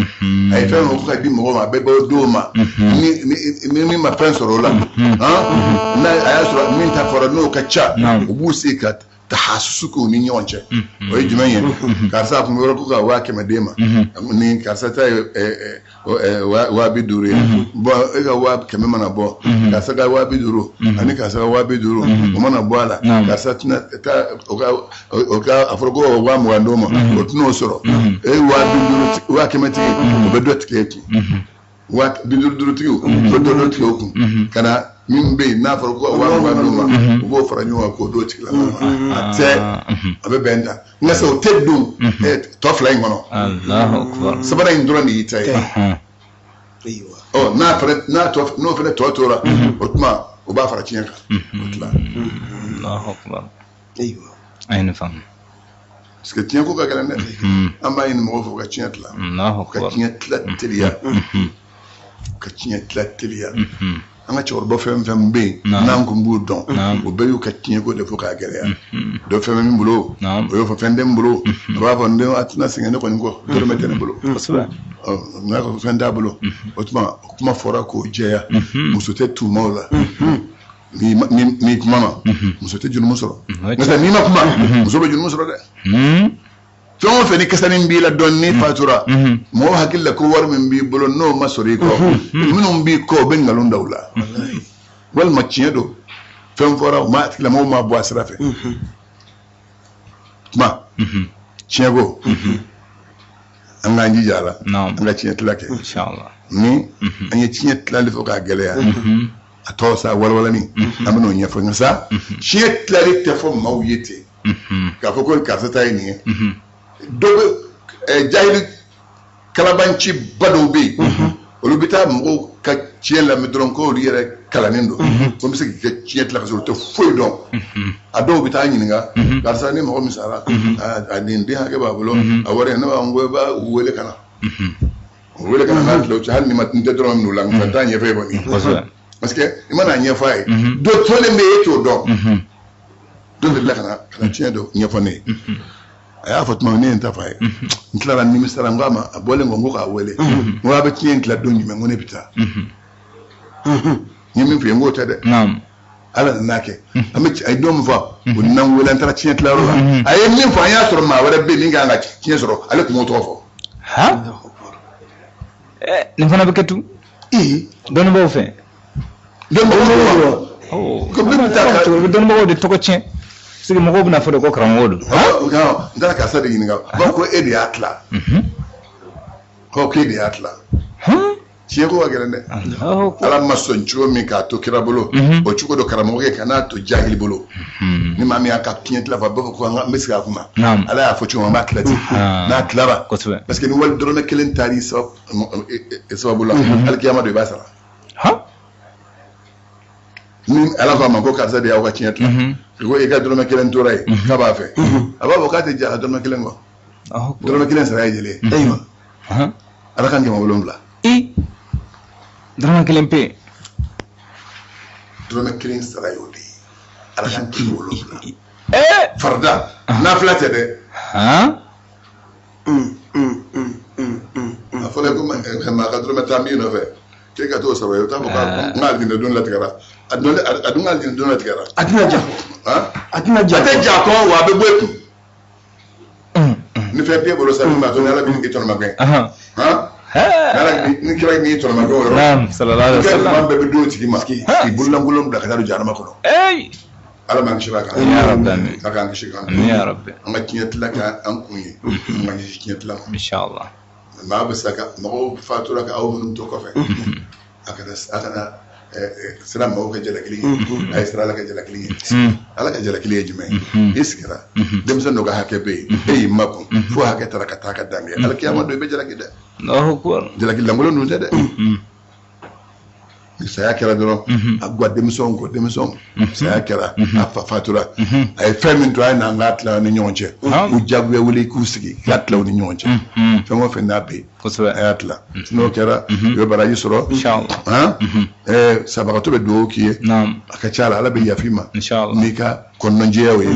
ye fɛn min ko ka di mɔgɔw ma, a bɛɛ bɛ d'o ma. Ni min ma fɛn sɔrɔ o la, n'a a y'a sɔrɔ min ta fɔra n'o ka ca, u b'u sigi ka Tahasusu k'u ni ɲɔgɔn cɛ. O ye jumɛn ye? Karisa tun bɛ yɔrɔ ko ka 100,000 d'e ma, ni karisa ta ye 50,000 ye. Bɔn, e ka 100,000 mana bɔ, karisa ka 50,000 ani karisa ka 50,000, o mana bɔ a la, karisa tɛna taa o ka a fɔra ko 20,000 d'o ma, o tɛn'o sɔrɔ. E ye 50,000, 100,000 tigi, o bɛ dɔ tigɛ e kun. 50 duuru tigiw, u bɛ dɔ tigɛ o kun ka na. Min bɛ yen n'a fɔra ko 20,000 d'o ma, u b'o fara ɲɔgɔn kan k'o d'o tigilamɔgɔ ma. A tɛ, a bɛ bɛn ta, nka sa o tɛ don tɔ fila in kɔnɔ. Allahu akbar. Sabanan in dɔrɔn de y'i ta ye. Ɔ, n'a fana n'a tɔ n'o fana tɔ tora, o tuma o b'a fara tiɲɛ kan, o tila. Allahu akbar. An ye nin faamu. Parce que tiɲɛ ko ka gɛlɛn dɛ. An b'a ɲini mɔgɔw fɛ u ka tiɲɛ tila. Allahu ka akbar. Tiɲɛ tila teliya, ka tiɲɛ tila teliya. An ka cɛkɔrɔba fɛn fɛn bɛ yen n'an kun b'u dɔn, o bɛɛ y'u ka tiɲɛko de fɔ k'a gɛlɛya. Dɔ fɛn bɛ min bolo, o y'o fɔ. Fɛn tɛ n bolo, a b'a fɔ n den, a tɛna sɛgɛn ne kɔni kɔ, dɔrɔmɛ tɛ ne bolo. Ɔ, n'a ko fɛn t'a bolo, o tuma o kuma fɔra k'o jɛya. Muso tɛ tuuma o la. N'i kuma na, muso tɛ jurumu sɔrɔ. N'o tɛ, n'i ma kuma, muso bɛ jurumu sɔrɔ dɛ. Fɛn o fɛn ni kasanin b'i la dɔn, n'i fatura, mɔgɔw hakili la ko wari min b'i bolo n'o ma sɔrɔ i kɔ, minnu b'i kɔ, u bɛ nkalon da u la, walima tiɲɛ don, fɛn fɔra u ma, a tigilamɔgɔw ma bɔ a sira fɛ. Kuma tiɲɛ ko, an k'an jija a la. An ka tiɲɛ tila kɛ. Inshallah. Ni an ye tiɲɛ tilali fɔ k'a gɛlɛya, a tɔ sa walawalani, an bɛn'o ɲɛfɔ. Nka sa, tiɲɛ tilali tɛ fɔ maaw ye ten k'a fɔ ko karisa ta ye nin ye. Dɔ bɛ jahili kalabanci ba dɔw bɛ yen, olu bɛ taa mɔgɔw ka tiɲɛ lamɛn dɔrɔn ko olu yɛrɛ kalannen don, ko n bɛ se k'i ka tiɲɛ tila, ka sɔrɔ u tɛ foyi dɔn. A dɔw bɛ taa ɲininka: karisa, ni mɔgɔ min sara, a nin den hakɛ b'a bolo, a wari, ne b'a ko i b'a wele ka na, o wele ka na n'a tila o cɛ, hali ni ma n tɛ dɔrɔn minɛ o la, nka t'a ɲɛfɔ e kɔni, parce que i mana a ɲɛfɔ a ye, dɔ tolen bɛ yen, e t'o dɔn. Dɔ delila ka na tiɲɛ dɔ ɲɛfɔ ne ye. A y'a fɔ tuma min, ne ye n ta fɔ a ye, n tilara, nimisara. N ko a ma, a bɔlen kɔ, n ko k'a wele, n ko a bɛ tiɲɛ in tila don jumɛn? N ko ne bɛ taa. N ye min f'i ye, n k'o tɛ dɛ. Ala nana kɛ, an bɛ a ye don min fɔ, o n'an wele, an taara tiɲɛ tilayɔrɔ la. A ye min fɔ, an y'a sɔrɔ maa wɛrɛ bɛ yen min kan ka tiɲɛ sɔrɔ, ale tun m'o tɔgɔ fɔ. Nin fana bɛ kɛ tun dɔnnibaaw fɛ. Dɔnnibagaw ko bɛ taa, u bɛ dɔnnibagaw de tɔgɔ tiɲɛ, parce que mɔgɔw bɛna fɔ de ko karamɔgɔ don. N taara karisa de ɲininka, ba ko e de y'a tila, ko k'e de y'a tila. Tiɲɛ ko ka gɛlɛn dɛ. Ala ma sɔn cogo min k'a to kira bolo, o cogo do karamɔgɔkɛ kan'a to jahili bolo. Ni maa min y'a ka tiɲɛ tila fɔ, a b'a fɔ ko an bɛ segin a kuma. Ala y'a fɔ cogo min, an b'a tila ten. N'a tilara, parce que ni wali dɔrɔmɛ kelen taar'i sababu la, alikiyama don i b'a sara. Ni Ala ko a ma ko karisa de y'aw ka tiɲɛ tila, ko i ka dɔrɔmɛ kelen tora yen k'a b'a fɛ, a b'a fɔ k'a tɛ jɛ a ka dɔrɔmɛ kelen kɔ. Dɔrɔmɛ kelen sara ye joli ye? Ala kan 700. Dɔrɔmɛ kelen pe. Dɔrɔmɛ kelen sara y'o de ye, Ala kan 700. Farida nafila tɛ dɛ. A fɔra ko maa ka dɔrɔmɛ 10 b'i nɔfɛ, k'e ka t'o sɔrɔ, i bɛ taa fɔ ko n ka alijinɛ don latigɛra. A dun ka alijinɛ don latigɛra. A tɛna ja. A tɛna ja. A tɛ ja kɔ, wa a bɛ bɔ e kun. Ni fɛn t'e bolo sa, min b'a to ni Ala bɛ i tɔnɔmagɛn, ala ni kira n'i tɔnɔmagɛn o yɔrɔ, sallallahu alaihi wasallam, ɲuman bɛɛ bɛ d'o tigi ma k'i bololankolon bila ka taa don jahanama kɔnɔ. Ala m'an kisi a kan. Ya Rabbi, amin. Ala k'an kisi kan. Amin ya Rabbi. An ka tiɲɛ tila k'an kun ye, an ka ɲɛsin tiɲɛ tila ma. Inshallah. Maa bɛ sa ka mɔgɔw fatura ka aw minnu to kɔfɛ, a kana siran maaw ka jalakili ye, a ye siran Ala ka jalakili ye. Ala ka jalakili ye jumɛn ye? I sigira denmisɛn dɔ ka hakɛ bɛ yen, e y'i makun fo hakɛ taara ka taa ka dan kɛ, alikiyama don i bɛ jalaki dɛ. Allahu akbar. Jalaki lankolon dun tɛ dɛ. Ni saya kɛra dɔrɔn, a gwa denmisɛnw kɔ, denmisɛnw saya kɛra, a fa fatura, a ye fɛn min to, a ye n'an k'a tila ni ɲɔgɔn cɛ. U jagoya wele k'u sigi k'a tila u ni ɲɔgɔn cɛ. Fɛn o fɛn n'a bɛ yen, a y'a tila. N'o kɛra, i bɛ baraji sɔrɔ. Sabagatɔ bɛ dugawu k'i ye. A ka ca la, Ala bɛ yafa i ma n'i ka kɔnɔnajɛyaw ye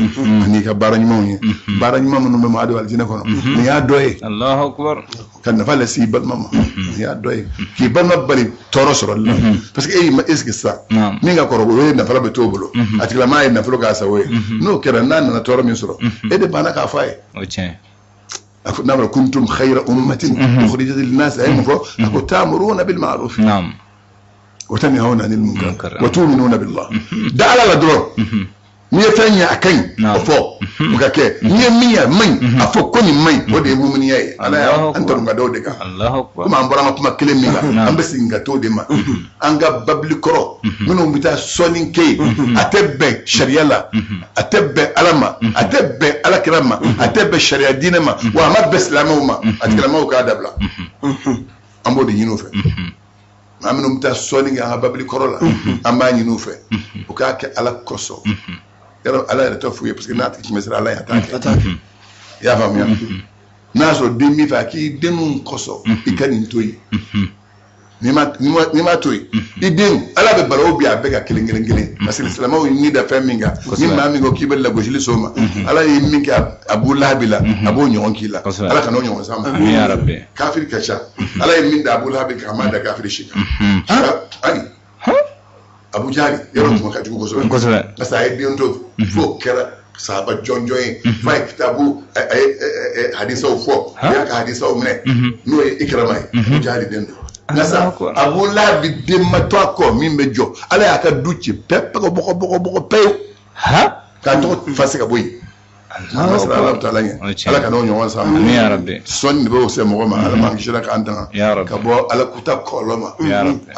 ani ka baara ɲumanw ye, baara ɲuman minnu bɛ maa don alijinɛ kɔnɔ. Nin y'a dɔ ye. Allahu akbar. Ka nafa lase i balima ma, nin y'a dɔ ye. K'i balima bali tɔɔrɔ sɔrɔli la, parce que e y'i ma e sigi sisan, min ka kɔrɔ, o ye nafolo bɛ t'o bolo, a tigilamaa ye nafolo k'a sago ye. N'o kɛra, n'a nana tɔɔrɔ min sɔrɔ, e de banna k'a fɔ a ye. O tiɲɛ. A ko n'a fɔra kuntum khayra ummatin ukhrijat linnas, a ye mun fɔ? A ko ta'muruna bil ma'ruf wa tanhauna 'anil munkar wa tu'minuna billah. Da ala la dɔrɔn, n'i ye fɛn ye a ka ɲi, o fɔ o ka kɛ. N'i ye min ye a man ɲi, a fɔ ko nin man ɲi. O de ye muminiya ye. Ala y'an tanu ka da o de kan. Komi an bɔra an ka kuma kelen min kan, an bɛ segin ka t'o de ma. An ka babili kɔrɔ minnu bɛ taa sɔnni kɛ yen, a tɛ bɛn sariya la, a tɛ bɛn ala ma, a tɛ bɛn ala kira ma, a tɛ bɛn sariya diinɛ ma, wa a ma bɛn silamɛw ma. A tigilamaaw k'a dabila. An b'o de ɲini u fɛ. Maa minnu bɛ taa sɔnni kɛ an ka babili kɔrɔ la, an b'a ɲini u fɛ u k'a kɛ ala kosɔn. Yɔrɔ ala yɛrɛ tɛ f'u ye, parce que n'a tigi tun bɛ siran ala ye, a t'a kɛ. I y'a faamuya? N'a sɔrɔ den b'i fɛ, a k'i denw kosɔn, i ka nin to yen. N'i ma to yen, i den, ala bɛ balawu bi a bɛɛ ka kelen kelen kelen, parce que silamɛw ye ni da fɛn min kan, ni maa min ko k'i bɛ lagosili s'o ma, ala ye min kɛ Abu Lahabi la, a b'o ɲɔgɔn k'i la. Ala kana o ɲɔgɔn s'an ma. Kafiri ka ca. Ala ye min da Abu Lahabi kan, a m'a da kafiri si kan. Ayi, Abu Jahali yɔrɔ tun ka jugu kosɛbɛ, parce que a ye den to f'o kɛra sahaba jɔnjɔn ye, f'a ye kitabu, a ye hadisaw fɔ, a y'a ka hadisaw minɛ, n'o ye Ikrama ye. Abu Jahali den don. Nka sa, Abu Lahabi den ma to a kɔ min bɛ jɔ. Ala y'a ka du ci pɛpɛ, ka bɔgɔ bɔgɔ bɔgɔ pewu, k'a tɔgɔ fasi ka bɔ yen. An ka siran Ala taala ɲɛ. Ala kana o ɲɔgɔn s'an ma. Sɔnni de b'o se mɔgɔ ma. Ala m'an kisira k'an tanga ka bɔ ala kuta kɔlɔlɔ ma.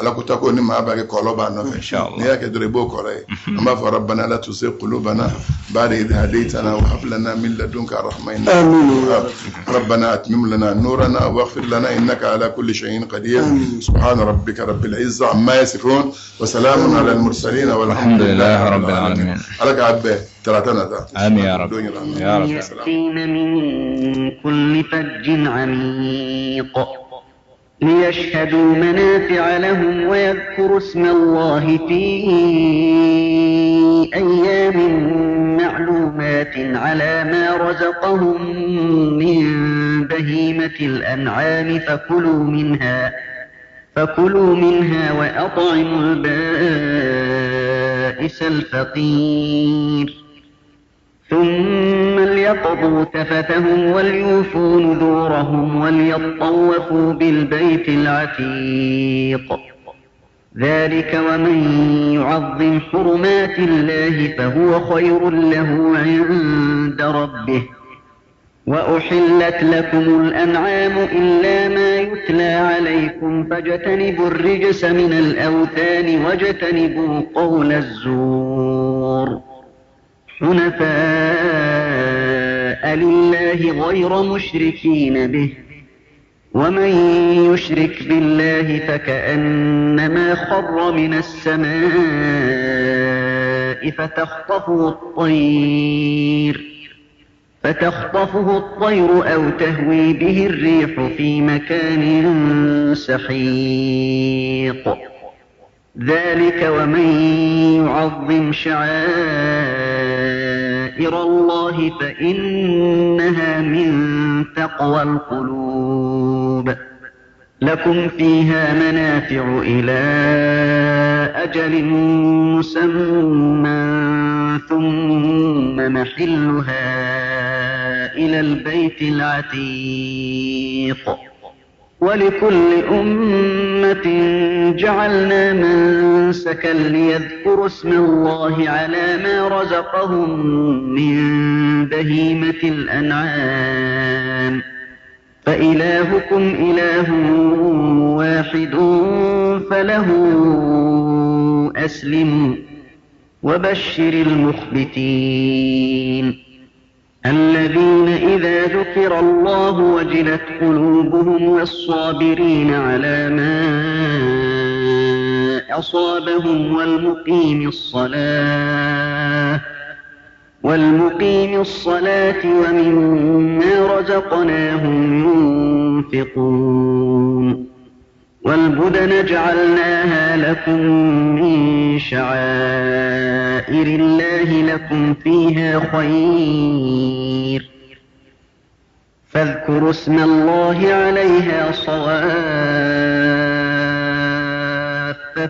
Ala kuta ko ni maa b'a kɛ, kɔlɔlɔ b'a nɔfɛ. N'i y'a kɛ dɔrɔn, i b'o kɔrɔ ye. An b'a fɔ rabbana la tuzigh qulubana ba'da idh hadaytana wa hab lana min ladunka rahma innaka rabbana atmim lana nurana waghfir lana innaka ala kulli shay'in qadir. Subhana rabbika rabbil izza amma yasifun wa salamun ala al mursalin walhamdulillahi rabbil alamin. Ala k'a bɛn tarata nata. آمين يا رب. يا رب. يأتين من كل فج عميق ليشهدوا منافع لهم ويذكروا اسم الله في أيام معلومات على ما رزقهم من بهيمة الأنعام فكلوا منها وأطعموا البائس الفقير. ثم ليقضوا تفثهم وليوفوا نذورهم وليطوفوا بالبيت العتيق. ذلك ومن يعظم حرمات الله فهو خير له عند ربه. وأحلت لكم الأنعام إلا ما يتلى عليكم فاجتنبوا الرجس من الأوثان واجتنبوا قول الزور. حنفاء لله غير مشركين به، ومن يشرك بالله فكأنما خر من السماء فتخطفه الطير أو تهوي به الريح في مكان سحيق. ذلك ومن يعظم شعائر الله فإنها من تقوى القلوب. لكم فيها منافع إلى أجل مسمى ثم محلها إلى البيت العتيق. ولكل أمة جعلنا منسكا ليذكروا اسم الله على ما رزقهم من بهيمة الأنعام. فإلهكم إله واحد فله أسلموا وبشر المخبتين. الذين إذا ذكر الله وجلت قلوبهم والصابرين على ما أصابهم والمقيم الصلاة ومما رزقناهم ينفقون. والبدن جعلناها لكم من شعائر الله لكم فيها خير فاذكروا اسم الله عليها صواف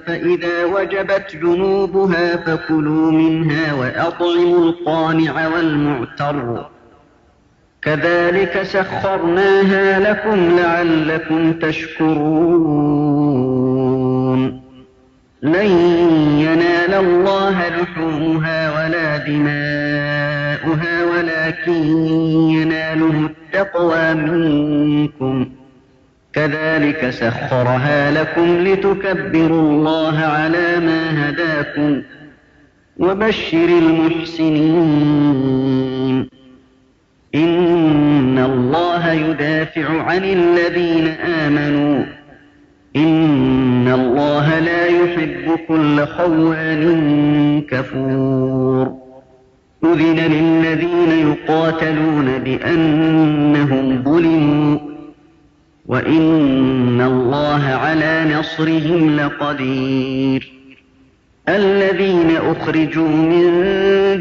فإذا وجبت جنوبها فكلوا منها وأطعموا القانع والمعتر كذلك سخرناها لكم لعلكم تشكرون. لن ينال الله لحومها ولا دماؤها ولكن يناله التقوى منكم كذلك سخرها لكم لتكبروا الله على ما هداكم وبشر المحسنين. إن الله يدافع عن الذين آمنوا إن الله لا يحب كل خوان كفور. أذن للذين يقاتلون بأنهم ظلموا وإن الله على نصرهم لقدير. الذين أخرجوا من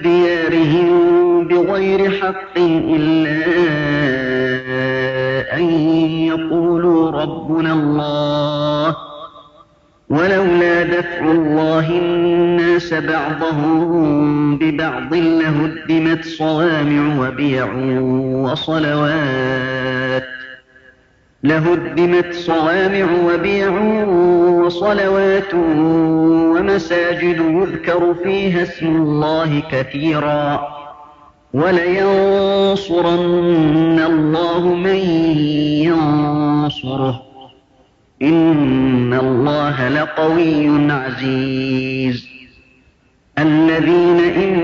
ديارهم بغير حق إلا أن يقولوا ربنا الله ولولا دفع الله الناس بعضهم ببعض لهدمت صوامع وبيع وصلوات ومساجد يذكر فيها اسم الله كثيرا ولينصرن الله من ينصره إن الله لقوي عزيز. الذين إن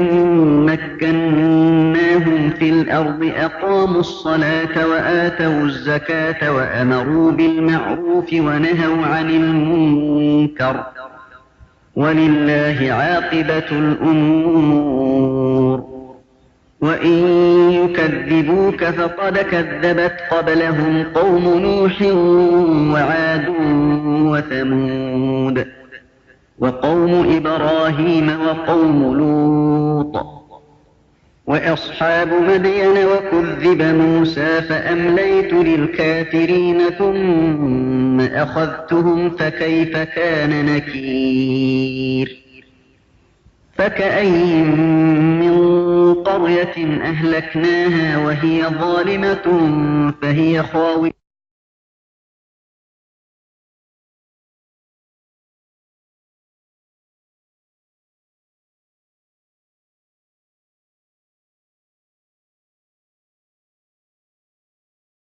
مكناهم في الأرض أقاموا الصلاة وآتوا الزكاة وأمروا بالمعروف ونهوا عن المنكر ولله عاقبة الأمور. وإن يكذبوك فقد كذبت قبلهم قوم نوح وعاد وثمود وقوم إبراهيم وقوم لوط وأصحاب مدين وكذب موسى فأمليت للكافرين ثم أخذتهم فكيف كان نكير. فكأي من قرية أهلكناها وهي ظالمة فهي خاوية